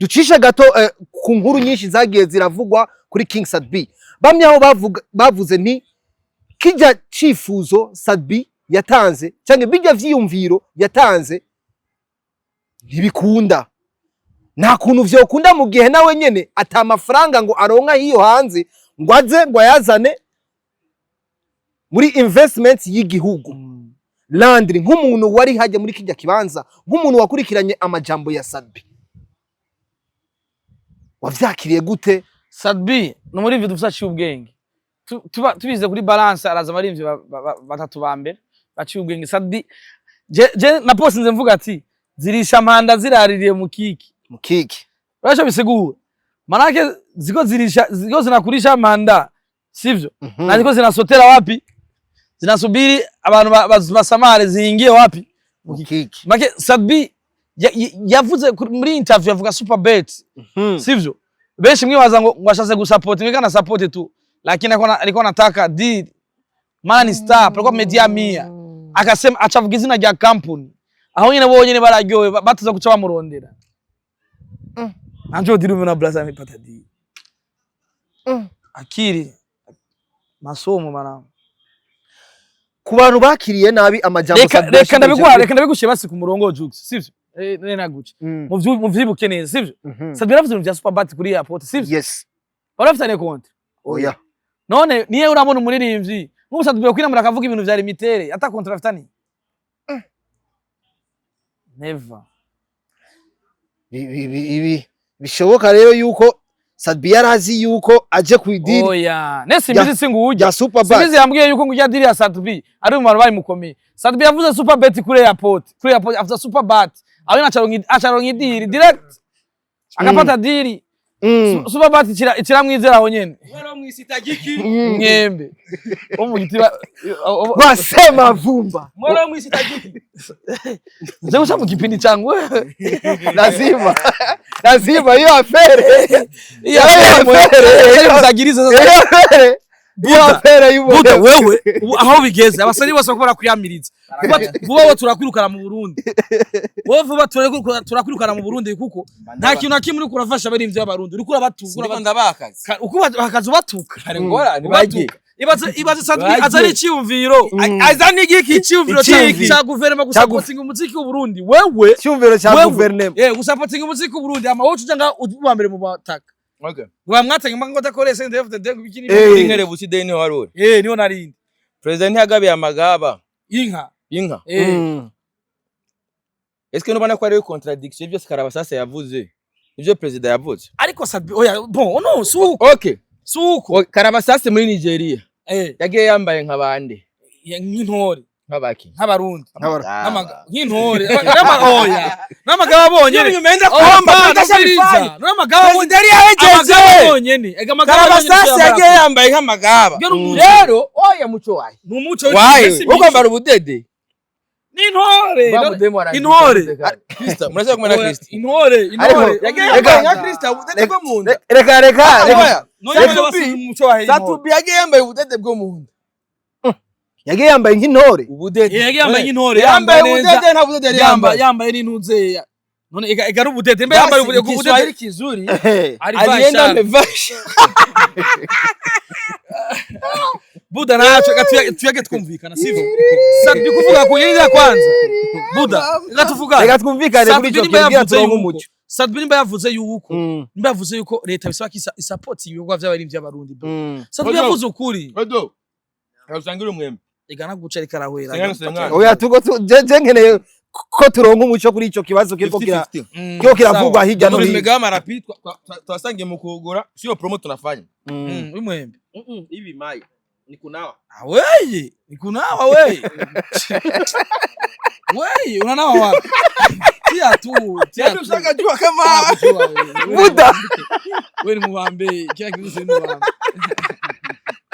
Ducisha gato ku nkuru nyinshi zagiye ziravugwa kuri King Sat B. Bamwe aho bavuga, bavuze nti kijya cifuzo Sat B yatanze cyangwa bijya vyiyumviro yatanze ntibikunda, nta kuntu vyokunda mu gihe nawe nyene ata mafaranga ngo aronka hiyo hanze ngo aze ngo ayazane. Muri investment y'igihugu. Landry, nk'umuntu wari hajya muri kijya kibanza, nk'umuntu wakurikiranye amajambo ya Sat-B, wavyakiriye gute? Sat-B ni umuririmbyi dufise aciye ubwenge. Tuba tubize kuri balance, araza abaririmbyi batatu ba mbere baciye ubwenge. Sat-B, je na post nze mvuga ati zirisha mpanda ziraririye mu kiki. Mukiki. Urasho bisigura manake ziko zirisha, ziko zinakurisha manda, sivyo? Na ziko zinasotera wapi? Zinasubiri abantu basamare ziingie wapi? Mukiki. Make Sat-B yavuze muri interview, yavuga Superbet, sivyo? Benshi mwibaza ngo ashatse gusupport ngeka na support tu, lakini alikuwa anataka deal money star alikuwa media mia, akasema acavuga izina rya company aho nyene bonyene bararyowe batuza guca bamurondera. Nanjo deal na brother amepata deal. Akili masomo mwanangu. Ku bantu bakiriye nabi amajambo Reka Sat-B reka yashikirije ndabiguha, reka ndabigushye basi ku murongo, Jux, sivyo? Eh, naguce muvyibuke neza, sivyo? Sat-B yaravuze ibintu vya Superbat kuri airport, sivyo? Yes. Bari bafitaniye konti? Oya. None niye urabona umuririmbyi nk'ubu Sat-B yokwinamura akavuga ibintu vya limitere ata contrat afitaniye? Never. Ibi bishoboka rero yuko Sat-B yarazi yuko aje ku idini Oya, ne Simbizi singuja rya Superbat. Simbizi yambwiye yuko ngo ijya deal ya Sat-B ari mu bantu bayimukomeye. Sat-B yavuze Superbet kuri airport, kuri airport avuze Superbat aho acaronka i deal direct, akapata deal. Superbat ikiramwizera aho nyene. Mwero mwisita giki? Mwembe wo mu giti Wasema vumba. Mwero mwisita giki? Nze guca mu kipindi changu wewe. Lazima, lazima hiyo affaire. Iyo affaire muzagiriza sasa. Hiyo affaire Buda y'ubu. Wewe ubu aho bigeze abasani bose bakora kuyamiriza vuba vuba, turakwirukana mu Burundi wowe vuba, turakwirukana mu Burundi kuko nta kintu na kimwe uriko urafasha abarimvyi b'Abarundi, uriko urabatuka. Siniko ndabakazi. Uko bakaza ubatuka. Hari ingorane bagiye. Ubatuka. Ibaze Sat-B Bagiye. azana iciyumviro, Azana igiki? iciyumviro Iciyumviro. ca guverinoma gusapotinga umuziki w'Uburundi, wewe Cyumviro cya wewe, guverinoma. Gusapotinga umuziki w'Uburundi, ama wowe uca nga uba mbere mu bataka. Okay. Bamwatanga ngo adakoresha NDFDD ngo ibiki. Kuri Nkerebutsi Day niho wari uri. Eh, niho narindi. President ntiyagabiye amagaba. Inka. Inka. Est-ce que nubona ko ariyo contradiction byose Karabasasa yavuze? Ivyo president yavuze. Ariko Sat-B, oya, bon, no suko. Okay. Suko. Karabasasa muri Nigeria yagiye yambaye nka bande? Nk'intore. Nk'abaki? Nk'Abarundi. Nk'Abarundi. Nk'intore. Oya, n'amagaba bonyene. Nyuma Oh, kuomba mana, ndasha ubiriza. bifanye. N'amagaba bonyene. President yari Amagaba yahejeje. bonyene. Ega amagaba bonyene. Karabasasa yagiye yambaye nk'amagaba. Byo ni umuco. Rero oya, muco wahe? Ni umuco. Wahe? W'isi. Uko kwambara ubudede. N'intore. Intore. Krista, murashaka kumena Oya, Krista. intore. Ariko- Intore. Yagiye Reka- yambaye nka Krista, ubudede bwo mu nda. Reka, reka, reka. Oya. None Sat-B. basi umuco wahe intore? Sat-B yagiye yambaye ubudede bwo mu nda. Yagiye yambaye nk'intore. Ubudede. Yagiye yambaye nk'intore. Yambaye Yambaye neza. ubudede, nta budede yari yambaye yambaye. Yambaye n'intuze none ega ari ubudede mbe yambaye ubudede. Kiswahili kizuri. Alivaa Alienda ishara. amevaa ishara. Buda, nacho reka tuyage twumvikana, sivyo? Sat-B kuvuga ku yindi ya kwanza, Buda, reka tuvugane. Reka twumvikane kuri Sat-B icyo nimba kintu kugira yavuze turonke yuko umuco. Sat-B nimba yavuze yuko leta bisaba ko isapoti ibikorwa vy'abarimvyi by'Abarundi, bro. Sat-B yavuze ukuri. Odo. Usangira umwembe. Ega naguca ariko arahwera. Sengana, sengana. Oya, tugo je nkeneye ko turonka umuco kuri ico kibazo kiriko kira 50-50. kiriko kiravugwa hirya no hino. Tumegawa mara pili twasangiye mu kugura, sio promo tunafanya. Umwembe. Hivi mai ni kunawa. Weye ni kunawa weye. Weye unanawa wapi? Tia tu, tia Yaani tu. ushakajua kama Kujua wewe. Buda. Wewe ni mubambe, kila kitu si mubambe.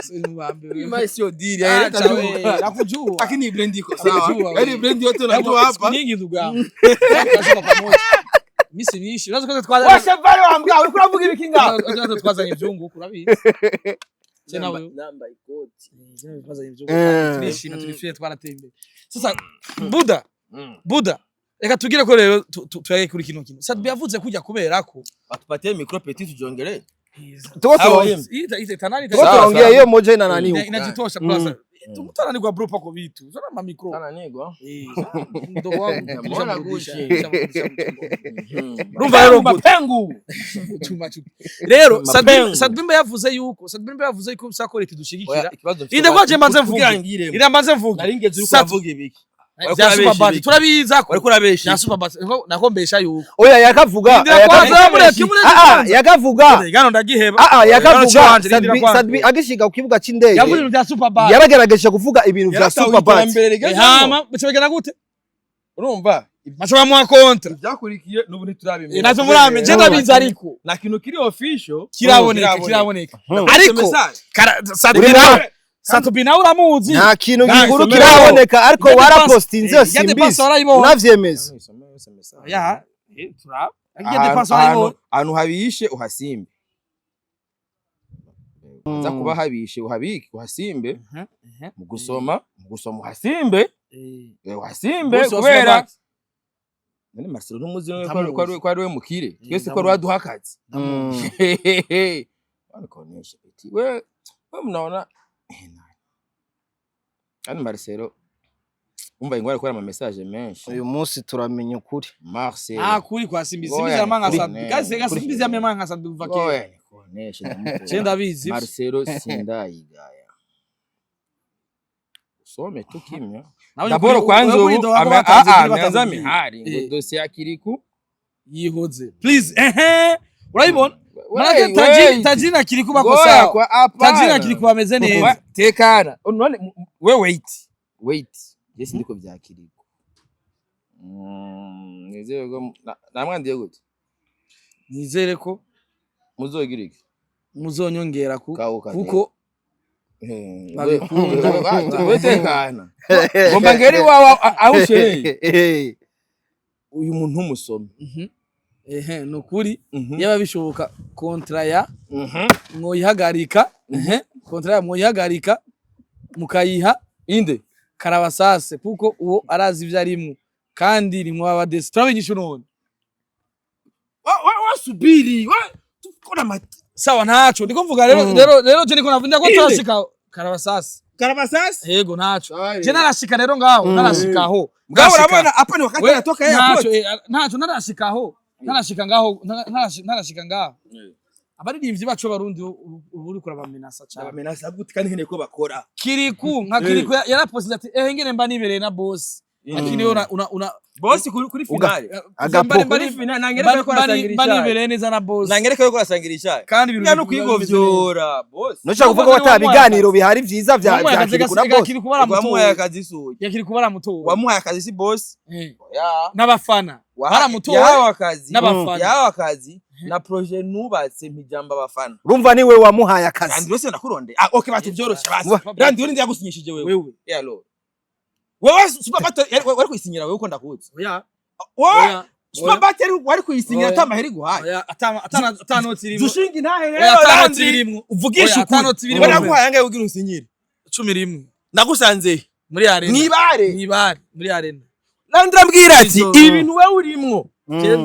Si mubambe hii wewe. mai sio dili, Acha yaani wewe, nakujua. lakini brand iko Nakujua sawa. wewe. Yaani brand yote unajua Siku hapa. nyingi ndugu yangu. Tunasoma pamoja. Mimi si niishi. Unaweza kwanza twaza. Washa vale wa mbwa, ulikuwa unavuga ibiki ngaho. Unaweza twazanye ivyungu huku urabizi. Tena wewe. Namba ikoti. Tena twazanye ivyungu. Turishima, turifie, twarateye imbere. Sasa Buda, Buda, reka tugire ko rero tuyage kuri kino kintu. Sat-B yavuze kujya kubera ko Watupatie micro petit tujiongelee. Tuko Sawa, turonke ita ita tanani tuko Sawa, tunaongea sawa. hiyo moja ina nani huko. Inajitosha plus. Tumutananirwa bro, pako vitu zana ma micro. Tananigwa. Eh, mdogo wangu. Mbona Gucci? Urumva rero gute? Mapengu. Chuma chuma. Rero Mapengu. Sadbimba yavuze yuko, Sadbimba yavuze yuko bisako leta idushigikira. Ikibazo mfite. Inde kwaje mbanze mvuge. Kugira ngiremo. Inde mbanze mvuge. Nari ngeze uriko uravuga ibiki? Wariko Bya urabesha Super Bat ibiki? turabiza ko Wariko urabesha. bya Super Bat nako mbesha yuko. Oya, yakavuga. Indira kwanza, mureke, mureke Ah, ah, kwanza. yakavuga. Gano ndagiheba. Ah, ah, yakavuga. Canje, rindira Sadbi kwanza. Sadbi agishiga ku kibuga c'indege Yavuze ibintu bya Super Bat. yaragerageje kuvuga ibintu vya Yaratawe Super Bat. iterambere rigezemo. Hama bice bigenda gute? Urumva? Baca bamuha contrat. Ibyakurikiye n'ubu ntiturabimenya. Nazo muramenye, je ndabizi ariko. Nta kintu kiri official. Kiraboneka, kiraboneka. Ariko Message. Sadbi Uri nawe, Sadbi nawe uramuzi. Nta kintu Nta gikuru isomero. kiraboneka, ariko Irya warapostinze irya simbizi dépense warayibonye. unavyemeza. Ya, turaba. Irya Ahantu- dépense warayibonye. Ahantu habishe uhasimbe. Uza kuba habishe uhabike uhasimbe mu gusoma uhasimbe. Uhasimbe Bose wa kubera Super Bat. none Marcelo ntumuzi none Ndamuzi. ko ari we mukire twese, ko Ndamuzi. ari we aduha akazi. Wanikuonesha eti we mnaona nani? Kandi Marcelo umva ingwara kubera ama message menshi. Uyu munsi turamenya ukuri. Marcelo. Ah, kuri kwa Simbizi. Ngoya Simbizi amanga kuri- Sadbi. Kasi kasi Simbizi amemanga nka Sadbi kuva kera. Ngoya nikuoneshe, ndamukunda. Je ndabizi. Marcelo sindayigaya. Usome tu kimya. Nawe D'abord kwanza kuri ubu doha ko batanze kuri ameanza batanze mihari ngo dossier ya Kiriku yihoze. Please, ehe. Urayibona? Manake Wait, tajiri wait. tajiri na Kiriku bako Ngoya sawa. kwa hapana. Tajiri na Kiriku bameze neza. Tekana. None we wait. Wait. Je sindiko vya Kiriku. Nizere ko namwandiye gute? Nizere ko Muzogira iki? muzonyongera ku Kauka. kuko babikunda. We tekana. Ngomba ngeri wawe aho ushereye. Uyu muntu umusome. Ehe, nukuri yaba bishoboka contrat ya mwoyihagarika, ehe, contrat ya mwoyihagarika mukayiha Inde. Karabasase kuko uwo arazi ivyo arimwo kandi ni mwaba desi turabinyisha none. Wasubiri. Tukona mati. Sawa, ntaco ndiko mvuga rero. Rero je niko navuga ko Inde. turashika Karabasase. Karabasasi? Yego, ntaco je narashika rero ngaho, narashikaho. Ngaho Nashika. urabona hapa ni wakati We, anatoka airport. Ntaco ntaco narashikaho, narashika ngaho, narashika ngaho. Abaririmbyi bacu b'Abarundi ubu uriko urabamenasa cane. Abamenasa gute kandi nkeneye ko bakora? Kiriku nka Kiriku yarapostinze ati eh ngene mba nibereye na boss, lakini wewe una Boss kuri finale. Agapo. Kuri finale nangereka ko arasangira mba icyayi. nibereye neza na boss. Nangereka ko arasangira icyayi. Kandi ibintu Ya no bimeze neza. kwigovyora boss. Ntushaka kuvuga ko ata biganiro bihari vyiza vya Kiriku na boss? Kiriku Wamuhaye baramutoye. akazi suye. Ya Kiriku baramutoye. Wamuhaye akazi si boss. Ya. N'abafana baramutoye. Yahawe akazi. N'abafana. Yahawe akazi na projet nubatse mpijamba abafana. Urumva niwe wamuhaye akazi. Randi wese nakuronde. Ah okay, bati byoroshe basi. Randi uri ndiyagusinyishije wewe. Wewe. Ya lo. Wewe Super Battle wari kuyisinyira wewe uko ndakuzi. Oya. Wewe Oya. Super Battle wari kuyisinyira Oya. ata maheri guhaye. Oya, ata noti irimo. Zushinga intahe Oya, rero ata noti Randi. irimwo. Uvugisha Oya, ata ukuri. noti irimo. Wari naguhaye angahe kugira unsinyire? 11. Nagusanze Muri arena. mwibare. Mwibare muri arena. Nandi ndambwira ati Izo- ibi bintu wewe urimwo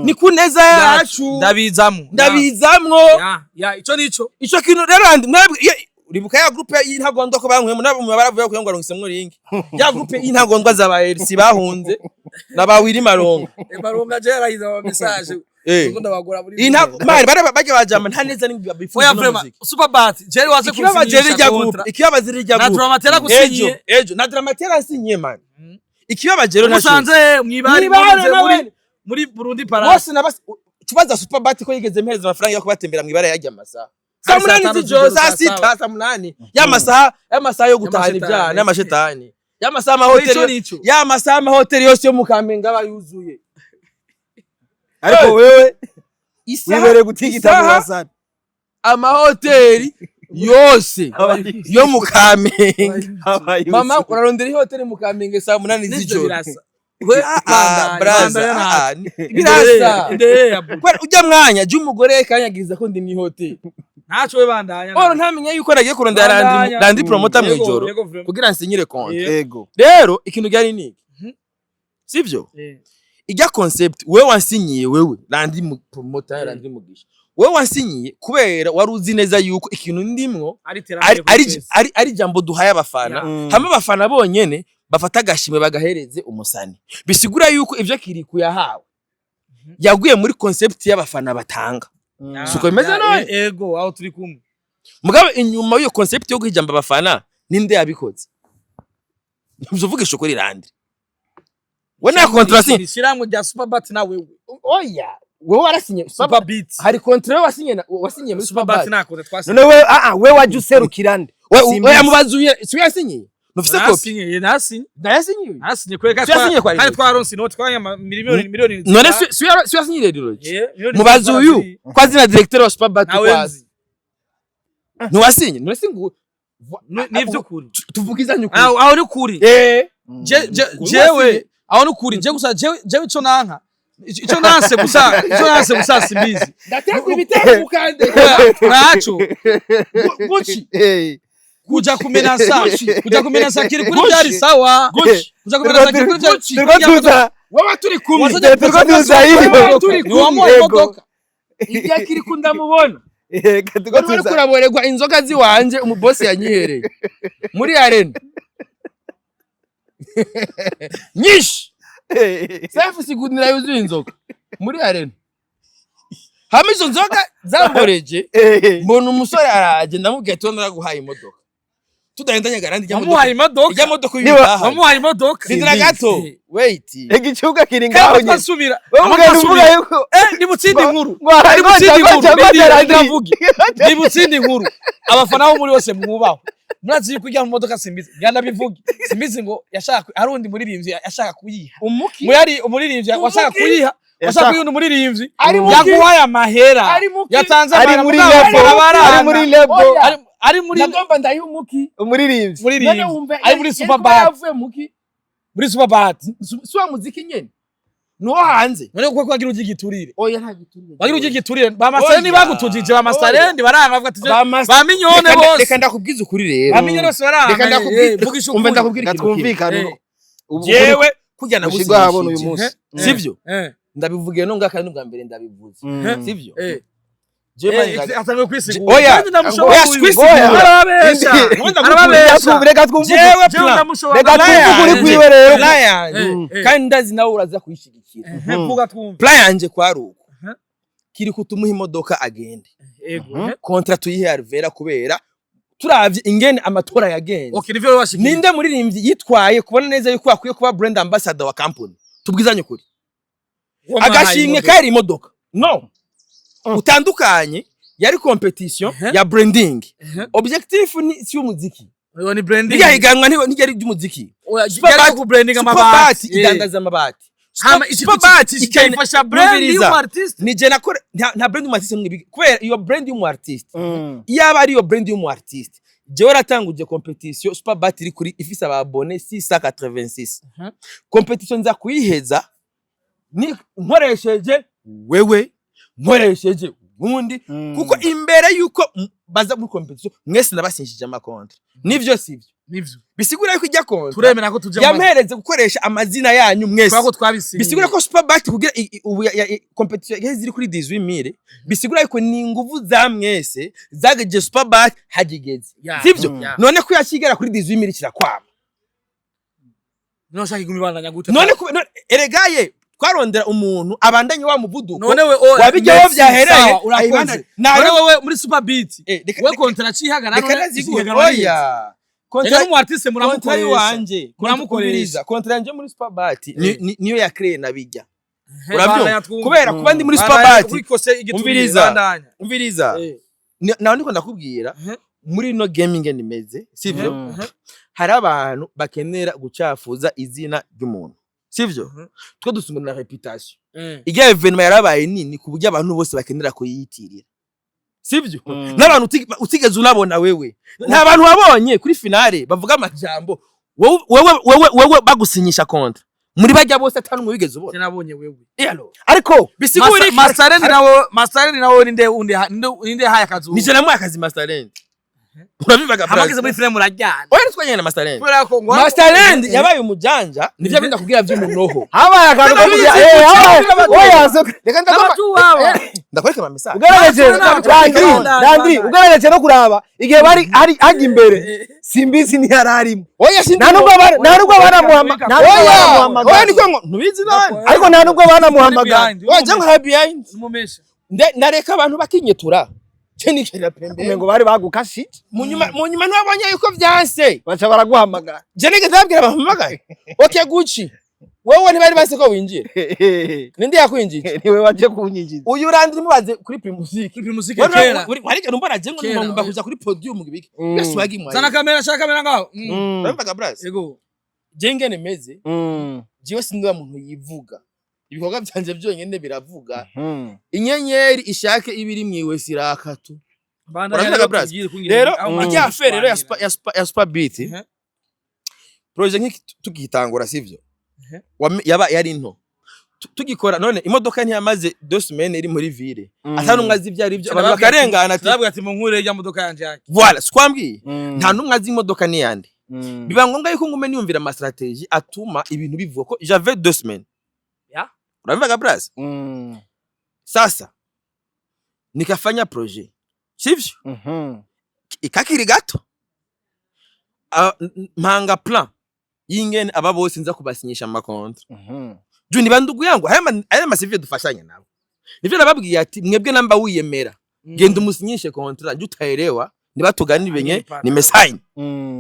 ni ku neza yacu. Ndabizamwo. Ndabizamwo. Ya, ico nico. Ico kintu rero Randi mwebwe uribuka ya groupe y'intagondwa ko banywemo nabo mu baravuye ko ngo arongisemwo ringi ya groupe y'intagondwa za ba RC bahunze na ba Willy Maronga. Maronga je yarahize ama message. Ngo ndabagura muri Intago mari bara bajya bajama nta neza ni bifuza Oya, no vraiment muziki. Super Bat je waze Ikibabaje rijya groupe, ikibabaje rijya Na groupe Dramatera gusinyiye. Ejo ejo na Dramatera asinyiye man. Ikibabaje rero ntaco Musanze mwibari Mwibare musanze nawe. muri Burundi Palace. Bose nabas kibaza Super Bat ko yigeze mpereza amafaranga yo kubatembera mwibara yajya amasaha saa Hari saa 8 tanu z'ijoro, z'ijoro, saa saa 6, saba. saa 8, y'amasaha yo gutahana Y'amashetani. ibyaha n'amashetani, y'amasaha Ico amahoteli nico. y'amasaha amahoteli yose yo mu Kamenge aba yuzuye. Ariko wewe Isaha wibereye gutigita mu isaha basani. Amahoteli yose yo mu Kamenge, mama, urarondera ihoteli mu Kamenge saa 8 Nivyo z'ijoro. birasa. We Ah, braza, bandanya. ah, birasa. Ndeye ya Kubera ujya mwanya jya umugore kanyagiriza ko ndi mw'ihoteli. Ntaco we, bandanya. Oro ntamenye yuko nagiye kurondera Randi Bandanya. Randi promoter Yego, mw'ijoro yego, vraiment. kugira nsinyire konti. Yego. Rero ikintu gihari ni iki, sivyo? Eh. Ijya concept wewe wansinyiye, wewe Randi promoter, Randi Mugisha. Wowe wasinyiye kubera wari uzi neza yuko ikintu ndimwo ari ari jambo duhaye abafana. Hamwe abafana bonyene bafata agashimwe bagahereze umusani, bisigura yuko ivyo Kiriku yahawe yaguye muri concept y'abafana batanga. Suko bimeze none? Ego, aho turi kumwe. Mugabo inyuma y'iyo concept yo guha ijambo abafana, ninde yabikoze? Uvugisha ukuri, Landry, we nta contrat sinye. Ishyirahamwe rya Superbat na wewe. Oya, wowe warasinye. Superbeat. Hari contrat wasinye wasinye muri Superbat. Superbat? Nta contrat twasinye. None we we waje userukira nde? Simbizi. Oya, mubazuye si we yasinyiye? Ntufise kopi? Nasinye, nasinye. Nayasinyiye. Nasinye kwereka. Si yasinye kwa kandi Lilo. twaronse inoti, twanya miliyoni miliyoni. None si yasinyiye rero? Eh, miliyoni. Mubaze uyu ko azina directeur wa Superbat. Nawe Kwazi nzi. ntiwasinye? None si ngo Ni ivy'ukuri. Tuvugizanye ukuri. Aho ni kuri. Kuri Jewe wasinye. aho ni kuri. Je gusa jewe ico nanka, ico nanse gusa, ico nanse gusa, simbizi. Ndategwa ibitego mukande. Naco Gucci kuja kumenasa kiri kuri byari sawa. Kuja kumenasa kiri kuri byari Turiko tuza. Wowe turi kumwe. Wasajya Turiko tuza hiyo. Turi ni wamuhaye Yego. imodoka. Igihe kiri kundamubona Turiko wari tuza. kuraborerwa inzoga ziwanje, umubosi yanyihereye muri arena nyinshi. Safi sigunira yuzuye inzoga muri arena. Hamwe izo nzoga zamboreje, mbona umusore araje, ndamubwiye ati: "Naraguhaye imodoka tudahendanye, garandi ijya Wamuhaye modoka, imodoka? ijya modoka Niba- uyitaha." Wamuhaye imodoka? Rindira gato, wait. Igicuga kiri ngaho Kandi nyine. twasubira. Wowe ugenda uvuga yuko Ni butsindi inkuru. ngo Ni butsindi ngoja inkuru. ngoja Ndindira, Landry. ndavuge. Ni butsindi inkuru. Abafana bo muri bose mwubaho, murazi yuko ijya mu modoka, simbizi, nganda bivuge, simbizi ngo yashaka, hari undi muririmbyi yashaka kuyiha. Umuki? Ngo yari umuririmbyi washaka kuyiha, washaka kuyiha undi muririmbyi. Ari muki? Yaguhaye amahera. Ari muki? Yatanze Ari amahera muri mugabo label. abarana. Ari muri label. Oya. Ari muri Nagomba ndayiha umuki? Umuririmbyi. Muririmbyi None wumve ari muri yari kuba Superbat. yavuye muki? Muri Superbat. Si wa muziki nyene, nuwo hanze. None kuko wagira ujya igiturire? Oya, nta giturire. Wagira ujya igiturire? Ba Masterland Oya. bagutujije, ba Masterland baranga bavuga ati ba Mignone bose. Reka ndakubwiza ukuri rero. Ba Mignone bose baranga. Reka ndakubwira. Vugisha Umva, ukuri. ndakubwira ikintu kimwe. Twumvikane. Jewe kurya Gushirwa ahabona uyu nagusinyishije, munsi. sivyo? Ndabivugiye no ngaka, n'ubwa mbere ndabivuze, sivyo? Jewe Atangiye kwisigura. Oya, Kandi ndamushobora oya, uyu. kwisigura. Arababesha. Arababesha. Reka twumve. Jewe Jewe plan ndamushobora. Reka Plan twumve ukuri yanje. kwiwe rero. Plan yanje, kandi ndazi nawe uraza kuyishigikira. Vuga twumve. Plan yanje kwari uko kiri kutumuha imodoka agende, Ego. contrat tuyihe Alvera, kubera turavye ingene amatora yagenze. Okay, nivyo washikiye. Ninde muririmbyi yitwaye kubona neza yuko akwiye kuba brand ambassador wa company? Tubwizanye ukuri, agashimwe kari imodoka no utandukanye, yari competition ya branding. Objectif ni si umuziki. Oyo ni branding. Nirya higanwa ntiryari ry'umuziki. Oya, Superbat- yari ku branding Superbat amabati. idandaza amabati. Hama Superbat ikayifasha brand Numviriza. y'umu artiste. Ni je nakora nta brand y'umu artiste mwe, kubera iyo brand y'umu artiste, iyaba ari iyo brand y'umu artiste, jewe ratanguje competition, Superbat iri kuri ifise aba abonnés 686. Competition nza kuyiheza ni nkoresheje wewe, nkoresheje ubundi, kuko imbere yuko baza muri competition mwese nabasinyishije ama contrat. Nivyo, sivyo? Nivyo. Bisigura yuko ijya contrat Turemera ko tuja mu yampereze gukoresha amazina yanyu mwese. Twako twabisinye. Bisigura ko Superbat kugira ubu competition yaheze iri kuri 18,000, bisigura yuko ni inguvu za mwese zageje Superbat hagigeze, sivyo? Yeah. None ko yakigera kuri 18,000 kirakwama. None ushaka iguma ibandanya gute? None eregaye twarondera umuntu abandanye wa muvuduko None we o wabijyaho Merci, byahereye. sawa, urakoze. None wewe muri Superbeat, reka we contrat cihagarara. Reka None naziguhe. ihiganwa ni Oya. Reka n'umu artiste Contrat muramukoresha. yiwanje. Muramukoresha. Contrat yanje muri Superbat niyo ya créé nabijya. Bandanya Urabyumva? twumve. Kubera kuba ndi muri Bandanya Superbat. wikose igiturire, Umviriza. bandanya. Umviriza. Nawe ndiko ndakubwira muri ino gaming nimeze, sivyo? Hari abantu bakenera gucafuza izina ry'umuntu, sivyo? Twe dusungana na reputation. Ijya événement yarabaye nini ku buryo abantu bose bakenera kuyiyitirira, sivyo? N'abantu utigeze unabona wewe, nta bantu wabonye kuri finale bavuga amajambo. Wewe bagusinyisha contrat, muri bajya bose atanu wigeze ubona? Sinabonye wewe. Elo. Ariko Bisigura iki? Masterland nawe, Masterland nawe ninde undi ninde haya kazu? Nije namuhaye akazi Masterland. Urabivaga? Hamageze muri filime murajyana. Oya, twanyene na Masterland. Kubera ko ngo Masterland yabaye umujanja, nivyo binda kubwira vy'umunoho. Habaye akantu ko kujya eh habaye, oya, so Reka ndagomba Abatuwaba. ndakwereka ama message. Ugaragaje Landry, Landry, ugaragaje no kuraba igihe bari hari hajya imbere, Simbizi ntiyari arimo. Oya, sindi. Nta nubwo Oya, banamuhamagara. oya, niko ngo ntubizi nani. Ariko nta nubwo banamuhamagara. Oya, je nkora behind. Umumesha. Ndareka abantu bakinyetura, je nicarira pembeni. Umengo bari bagukashije. Mu nyuma ntiwabonye yuko vyanse? Baca baraguhamagara. Je nigeze babwira bampamagaye. Okay, Gucci, wewe ntibari base ko winjira, ninde yakwinjije? Niwe waje kunyinjiza. Uyu urandira mubaze kuri Primusic. Kuri Primusic kera. Warigera umbona je ngo Kera, ngomba oya. kuja kuri podium ngibiki? Mm. Yesu wagi. Zana kamera, shaka kamera ngaho. Urabivaga, bras? Yego. Je ngene meze, jewe sindi wa muntu yivuga, ibikorwa vyanje byonyene biravuga. Inyenyeri ishake ibiri mwiwe sirakatu. Urabivaga, bras? Rero ijya affaire rero ya Super Beat, projet nk'iki tugitangura, sivyo? Yaba yari nto. Tugikora none imodoka ntiyamaze 2 semaines iri muri ville, ata numwe azi ibyo ari byo, abantu bakarengana ati Ndababwira ati munkure ya modoka yanje yake. Voilà, sikwambwiye nta numwe azi imodoka niyande. Biba ngombwa yuko ngume niyumvira ama stratégie atuma ibintu bivuga ko j'avais 2 semaines. Urabivaga, bras? Sasa nikafanya projet, sivyo? Ikakiri gato. Ah, mpanga plan y'ingene aba bose nza kubasinyisha ama contrat. Juu ni bandugu yangu, haya masivyo dufashanya nabo. Nivyo nababwiye ati mwebwe namba wiyemera, genda umusinyishe contrat, njye utaelewa nibatuganire benye nimesign.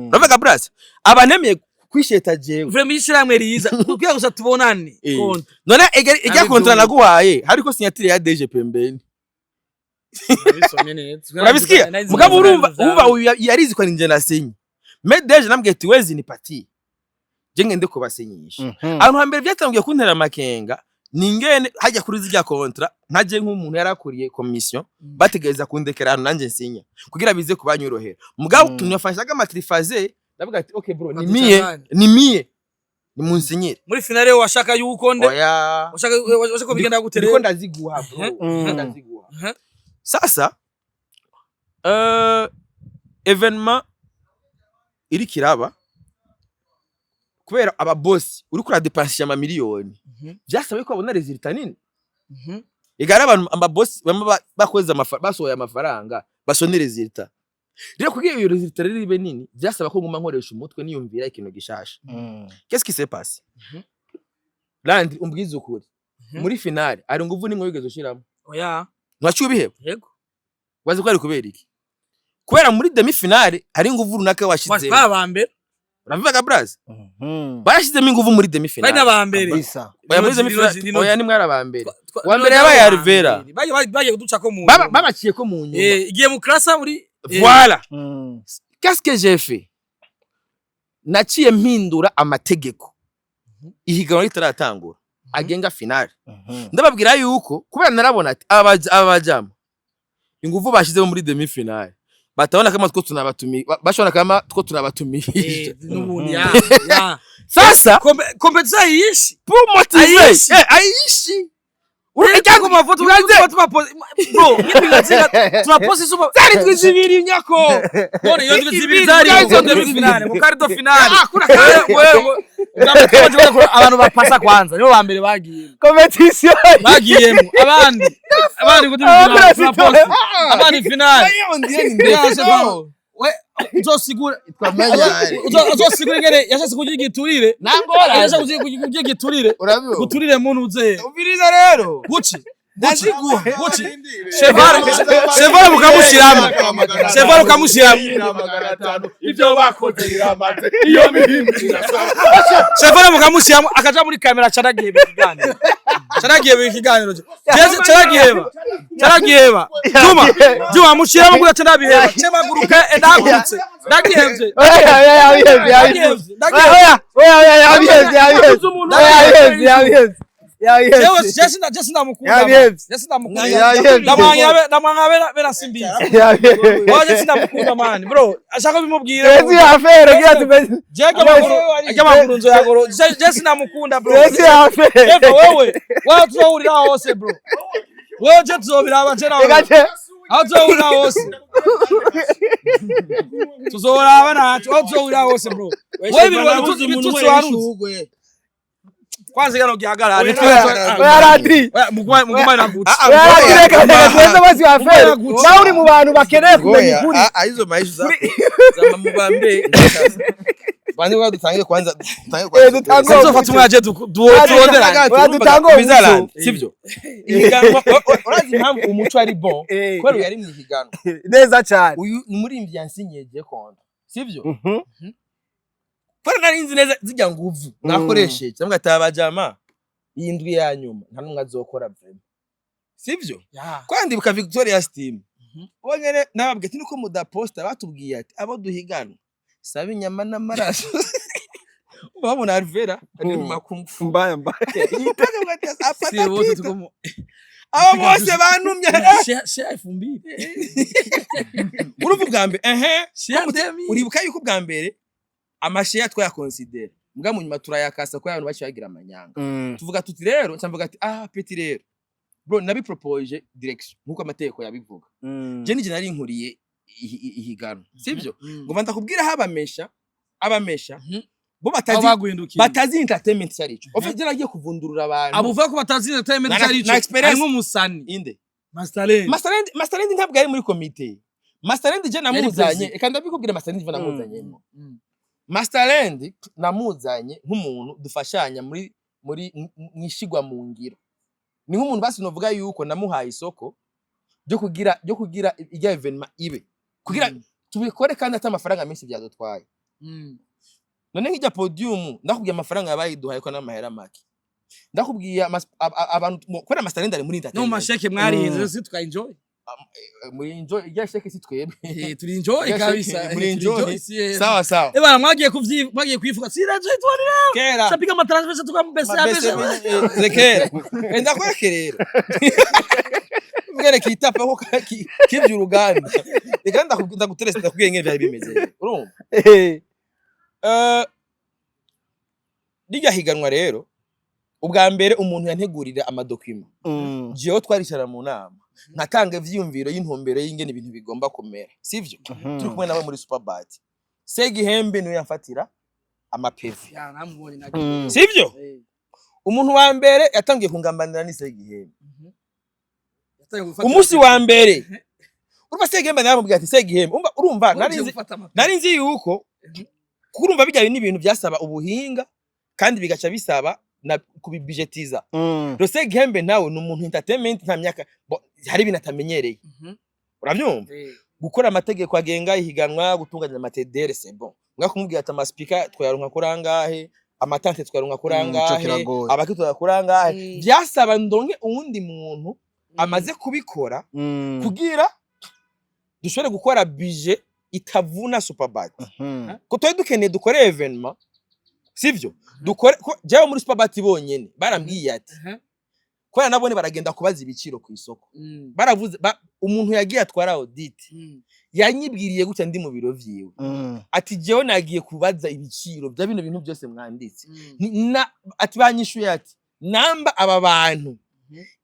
Uravuga, bras, abanemeye kwisheta jewe. Vraiment ishyirahamwe riza kugira gusa tubonane. Konti. None ijya Nabibyumva. contrat naguhaye hariko signature ya DG pembeni. Urabisomye neza. Urabisikia? Mugabo urumva umva uyu yarizi ko ninje nasinye, mais DG nambwiye ati wezi nipatie, je ngende kubasinyisha. Ahantu hambere byatangiye kuntera amakenga ni ingene hajya kuri zirya contrat, nkaje nk'umuntu yarakuriye commission, bategereza kundekera ahantu nanjye nsinya kugira bize kubanyorohera. Mugabo tunafashaga ama triphasé, ndavuga ati okay bro, ni mie, ni mie, nimunsinyire. Muri finale washaka yuko nde? Oya. Washaka ko bigenda gute Ndiko rero? ndaziguha, bro. Ndiko ndaziguha. Sasa événement iri kiraba, kubera aba boss uri kuradépenser amamiliyoni, byasaba ko babona résultat nini. Igara abantu aba boss bamwe bakoze basohoye amafaranga basone résultat. Rero kugira iyo résultat rero ibe nini, byasaba ko nguma nkoresha umutwe, niyumvira ikintu gishasha. Qu'est-ce qui s'est passé? Landry, umbwize ukuri, muri finale ari nguvu nimwe wigeze ushiramo? Oya. Ntiwaciye ubiheba? Yego. Wazi ko ari kubera iki? Kubera muri demi finale hari inguvu runaka washizemo. Bari aba mbere. Urabivuga, braz? Barashizemo inguvu muri demi Bari finale. n'aba mbere. Kabisa. Oya, muri demi Rino- finale, Rino- oya, nimwe ari aba mbere. Wa mbere yabaye Alvera. Bagiye kuduca ko mu Babaciye ko mu nyuma. Igiye mu klasa muri Voilà. Qu'est-ce que j'ai fait? Naciye mpindura amategeko ihiganwa ritaratangura agenga finale. Ndababwira yuko kubera narabona ati aba bajama inguvu bashizemo muri demi finale, batabona kama two tunabatumiye, bashobora kama two tunabatumiye. N'ubundi ya ya Sasa Compétition ayishi. pour motiver Aishi. Aishi. Urajya ku mafoto tuba bro nk'ibintu tunaposti super. Zari twizibiri nyako. None iyo ndwi zibiri zari Zari mu izo demi ndwi finale, mu quart de finale. Ah, kuna Wewe abantu bapasa kwanza nibo ba mbere bagiye. Compétition. Bagiyemo abandi ngo demi finale tunaposti abandi finale. We uzosigura uzosigura ingene yashatse kurya igiturire. Nangora. Yashatse kurya igiturire. Urabiho. Guturire muntu uze. Umviriza rero. Gucci. Ndaziguha. Gucci. Cheval, Cheval mukamushiramo. Cheval ukamushiramo. Ibyo bakoze biramaze, iyo mihimbi irasaba. Cheval mukamushiramo akaja muri kamera, caragiye ikiganiro. Caragiye ikiganiro. Jeze caragiheba. Caragiheba. Juma, Juma mushiramo kuya carabiheba. Cemaguruka ndagurutse. Ndagihevye. Oya, oya, yabihevye, yabihevye. Ndagihevye. Ndagihevye. Oya, oya, oya, yabihevye, yabihevye. Oya, yabihevye, yabihevye. Jewe Yabihevye. Jesse ndamukunda. Yabihevye. Jesse ndamukunda. Yabihevye. Ndamwanya ndamwanya bera bera simbizi. Yabihevye. Oya, Jesse ndamukunda man. Bro, ashaka bimubwira. Jesse affaire, gira tumeze. Jeke maguru, ajya maguru nzo yagoro. Jesse ndamukunda, bro. Jesse affaire. Eva wewe, wewe tuzohurira hose, bro. Wewe je tuzobiraba je nawe. Reka je. Aho tuzohurira hose tuzoraba naco, aho tuzohurira hose, bro. Wewe ibintu ibitutsi waruzi kwanza kano gihagarara. Oya, Landry. Mugumane na Gucci. Ah, Oya, Landry, reka reka tuweze basi wa fere. Nawe uri mu bantu bakeneye kumenya ukuri. Izo maisha zako zama mubambe kwanza kwa dutange kwanza dutange. Eh, dutange. Sinzofata umwaje turonderane. Oya, dutange uwo muco. Sivyo ihiganwa, urazi impamvu umuco ari bon? Kubera uyu yari mu ihiganwa. Neza cyane. Uyu ni umuririmbyi yansinyeje konto, sivyo? Kubera nari nzi neza zijya nguvu nakoresheje, cyangwa atabajama iyi ndwi ya nyuma nta n'umwe azokora vraiment, sivyo? Kwandibuka Victoria Steam bo nyene nababwiye ati nuko mudaposta, batubwiye ati abo duhiganwa saba inyama n'amaraso, babona Alvera ari mu makungu. Mbaya mbaya. Si bose tuko Abo bose bantumye. Share 2000. Urumva ubwa mbere ehe. Share 2000. Uribuka yuko ubwa mbere amasheya twayakonsidera, mbwa mu nyuma turayakasa ko abantu baciye bagira amanyanga. Tuvuga tuti rero, nca ati ah petit rero bro, nabipropoje direction nkuko amategeko yabivuga. Je nije nari nkuriye ihiganwa, sivyo? Ngomba ndakubwira aho abamesha abamesha bo Aho batazi baguhindukiye. Batazi entertainment cyari ico. En fait je nagiye kuvundurura abantu. Abo uvuga ko batazi entertainment cyari ico. Na experience. Harimo umusani. Inde? Masterland. Masterland. Masterland ntabwo yari muri komite. Masterland je namuzanye. President. Reka ndabikubwira, Masterland je namuzanyemo. Masterland namuzanye nk'umuntu dufashanya muri mwishigwa mu ngiro. Ni nk'umuntu basi novuga yuko namuhaye isoko ryo kugira ijya événement ibe, kugira tubikore kandi ata amafaranga menshi byadutwaye. None nk'ijya podium, ndakubwiye amafaranga yabayiduhaye ko n'amahera make. Ndakubwiye abantu kubera Masterland ari muri No mu entertainment. masheke mwarihinze si tuka enjoy. Muri enjoy ijya sheke si twebwe. Turi enjoy Ijya kabisa. sheke, muri Turi enjoy. Si, eh. Sawa sawa. Eh bana, mwagiye kuvyi mwagiye kwifuka si rajo itwarira. Kera. Chapiga amatransfer tukambese abese. Zekera ndakwereke rero mbwene kitapa ko kivye uruganda. Reka ndaguterese, ndakubwiye ingene vyari bimeze, urumva? Rirya higanwa rero, ubwa mbere umuntu yantegurira amadocuments, jewe twaricara mu nama nkatanga ivyiyumviro y'intumbero y'ingene ibintu bigomba kumera, sivyo? Turi kumwe nawe muri Superbat, Segihembe niwe yamfatira amaPV. Ya namubonye nagiye. Sivyo? Umuntu wa mbere yatangiye kungambanira ni Segihembe. Umunsi wa mbere, urumva, Segihembe naramubwiye ati Segihembe umva, urumva nari nzi yuko kurumva bijyanye n'ibintu byasaba ubuhinga kandi bigaca bisaba na kubibijetiza. Rero Segihembe nawe ni umuntu entertainment nta myaka hari ibintu atamenyereye, urabyumva? Gukora amategeko agenga ihiganwa, gutunganya amatedere, c'est bon. Mbwa kumubwira ati amaspeaker twayaronka kuri angahe, amatente twayaronka kuri Ico angahe, kiragoye. abaki twayaronka kuri angahe, byasaba ndonke uwundi muntu amaze kubikora kugira dushobore gukora budget itavuna Superbat, ko twari dukeneye dukore événement, sivyo? Dukore ko jewe muri Superbat bonyene barambwiye ati kubera nabone baragenda kubaza ibiciro ku isoko, baravuze umuntu yagiye atwara audit yanyibwiriye gutya ndi mu biro vyiwe, ati jewe nagiye kubaza ibiciro bya bino bintu byose mwanditse. Ati banyishuye ati namba aba bantu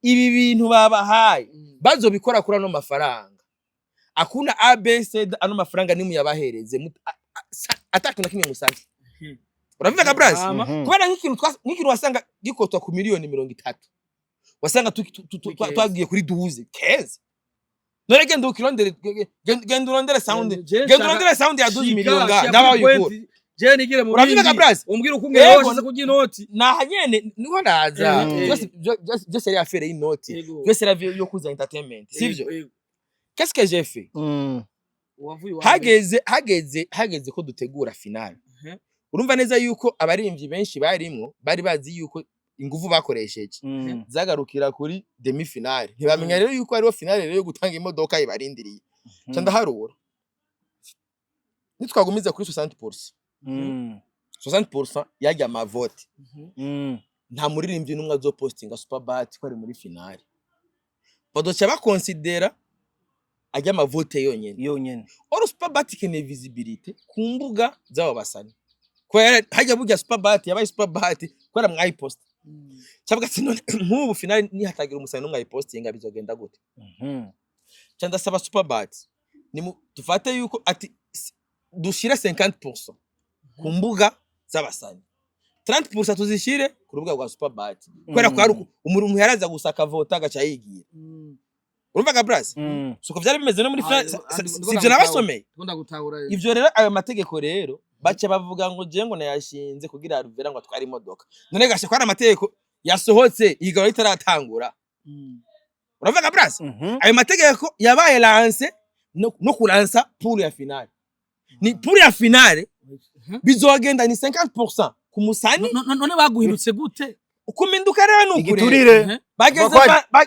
ibi bintu babahaye bazobikora kuri ano mafaranga akuna abcd, ano mafaranga nimuyabahereze atakintu na kimwe musabye. Urabivuga bras? Kubera nk'ikintu wasanga gikotwa ku miliyoni 30, wasanga Kuri twagiye kuri 12 15. None genda ukirondere, genda urondere sound, genda urondere sound ya 12 miliyoni nga ndaba yikura. Je nigire mu Uravyumva, bindi. Bras? Umbwira uko ungera Yego. washize kurya inoti. Naha nyene niho naza. Byose yari affaire y'inoti, byose yari yo kuza entertainment, sivyo? Qu'est-ce que j'ai fait? Wavuye iwawe. Hageze ko dutegura finale. Urumva neza yuko abaririmbyi benshi barimwo bari bazi yuko ingufu bakoresheje zagarukira kuri demi finale, ntibamenya rero yuko hariho finale rero yo gutanga imodoka ibarindiriye. Ca ndaharura, nitwagumiza kuri 60%, 60% yarya amavote, nta muririmbyi n'umwe azopostinga Superbat ko ari muri finale, badoca bakonsidera ajya amavote yonyene. Yonyene. Or Superbat ikeneye visibility ku mbuga z'abo basani, kubera hajya burya Superbat yabaye Superbat kubera mwayiposta. Cyangwa ati none nk'ubu finale nihatagira umusani n'umwe ayipostinga bizogenda gute? Ca ndasaba Superbat ni dufate yuko ati dushire 50% ku mbuga z'abasani, 30% tuzishire ku rubuga rwa Superbat, kubera ko hari umuntu yaraza gusa akavota, agaca yigira. Urumva ga bras, suko vyari bimeze no muri Ah, France. ndiko Sivyo nabasomeye? Ndagutahura. Ivyo rero, ayo mategeko rero, baca bavuga ngo je ngo nayashinze kugira Alvera ngo atware imodoka. None gasha ko ari amategeko yasohotse igaba ritaratangura. Uravuga bras, ayo mategeko yabaye lancé no kulansa poule ya finale. Ni poule ya finale bizogenda ni 50% ku musani. None baguhindutse gute? Ukuminduka rero ni ukuri. Igiturire. Bageze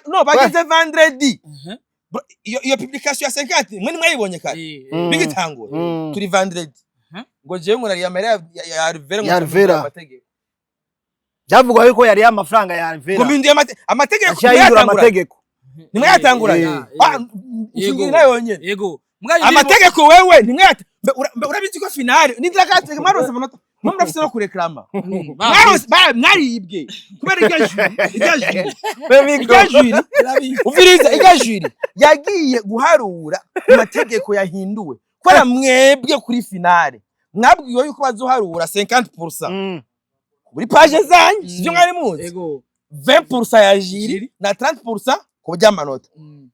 no bageze vendredi. Iyo publication ya 50 mwe nimwayibonye kare bigitangura. Turi vendredi, ngo jewe ngo nariye amahera ya Alvera, ngo Ya Alvera. amategeko. Byavugwa yuko yari amafaranga ya Alvera. Ngo mpinduye amategeko. Aciye ahindura amategeko. Nimwayatanguranye. Ah, nshingirira yonyene. Yego. Amategeko wewe ntimwayata. Mbe urabizi ko finale nindira mwarose amanota, mwe murafise no kureklama. Mwarose mwaribwe kubera irya jury, umviriza, irya jury yagiye guharura amategeko yahinduwe kubera mwebwe kuri finale mwabwiwe yuko bazoharura 50% kuri page zanyu, sivyo mwari muzi? Yego. 20% ya jury na 30% ku by'amanota.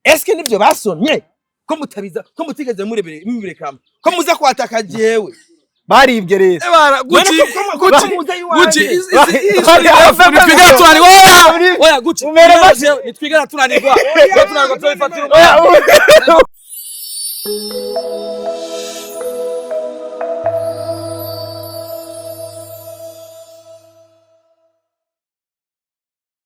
Eske nivyo basomye, ko mutabiza, ko mutigeze murebere mubirekama, ko muza kwataka jewe? Baribwe rero. Ebara Gucci. None ko Gucci. muza iwanje? Gucci, nitwigera tunanirwa. Oya, oya Gucci. Umere make. Nitwigera tunanirwa. Tunanirwa, tubifatira umwanya. Oya.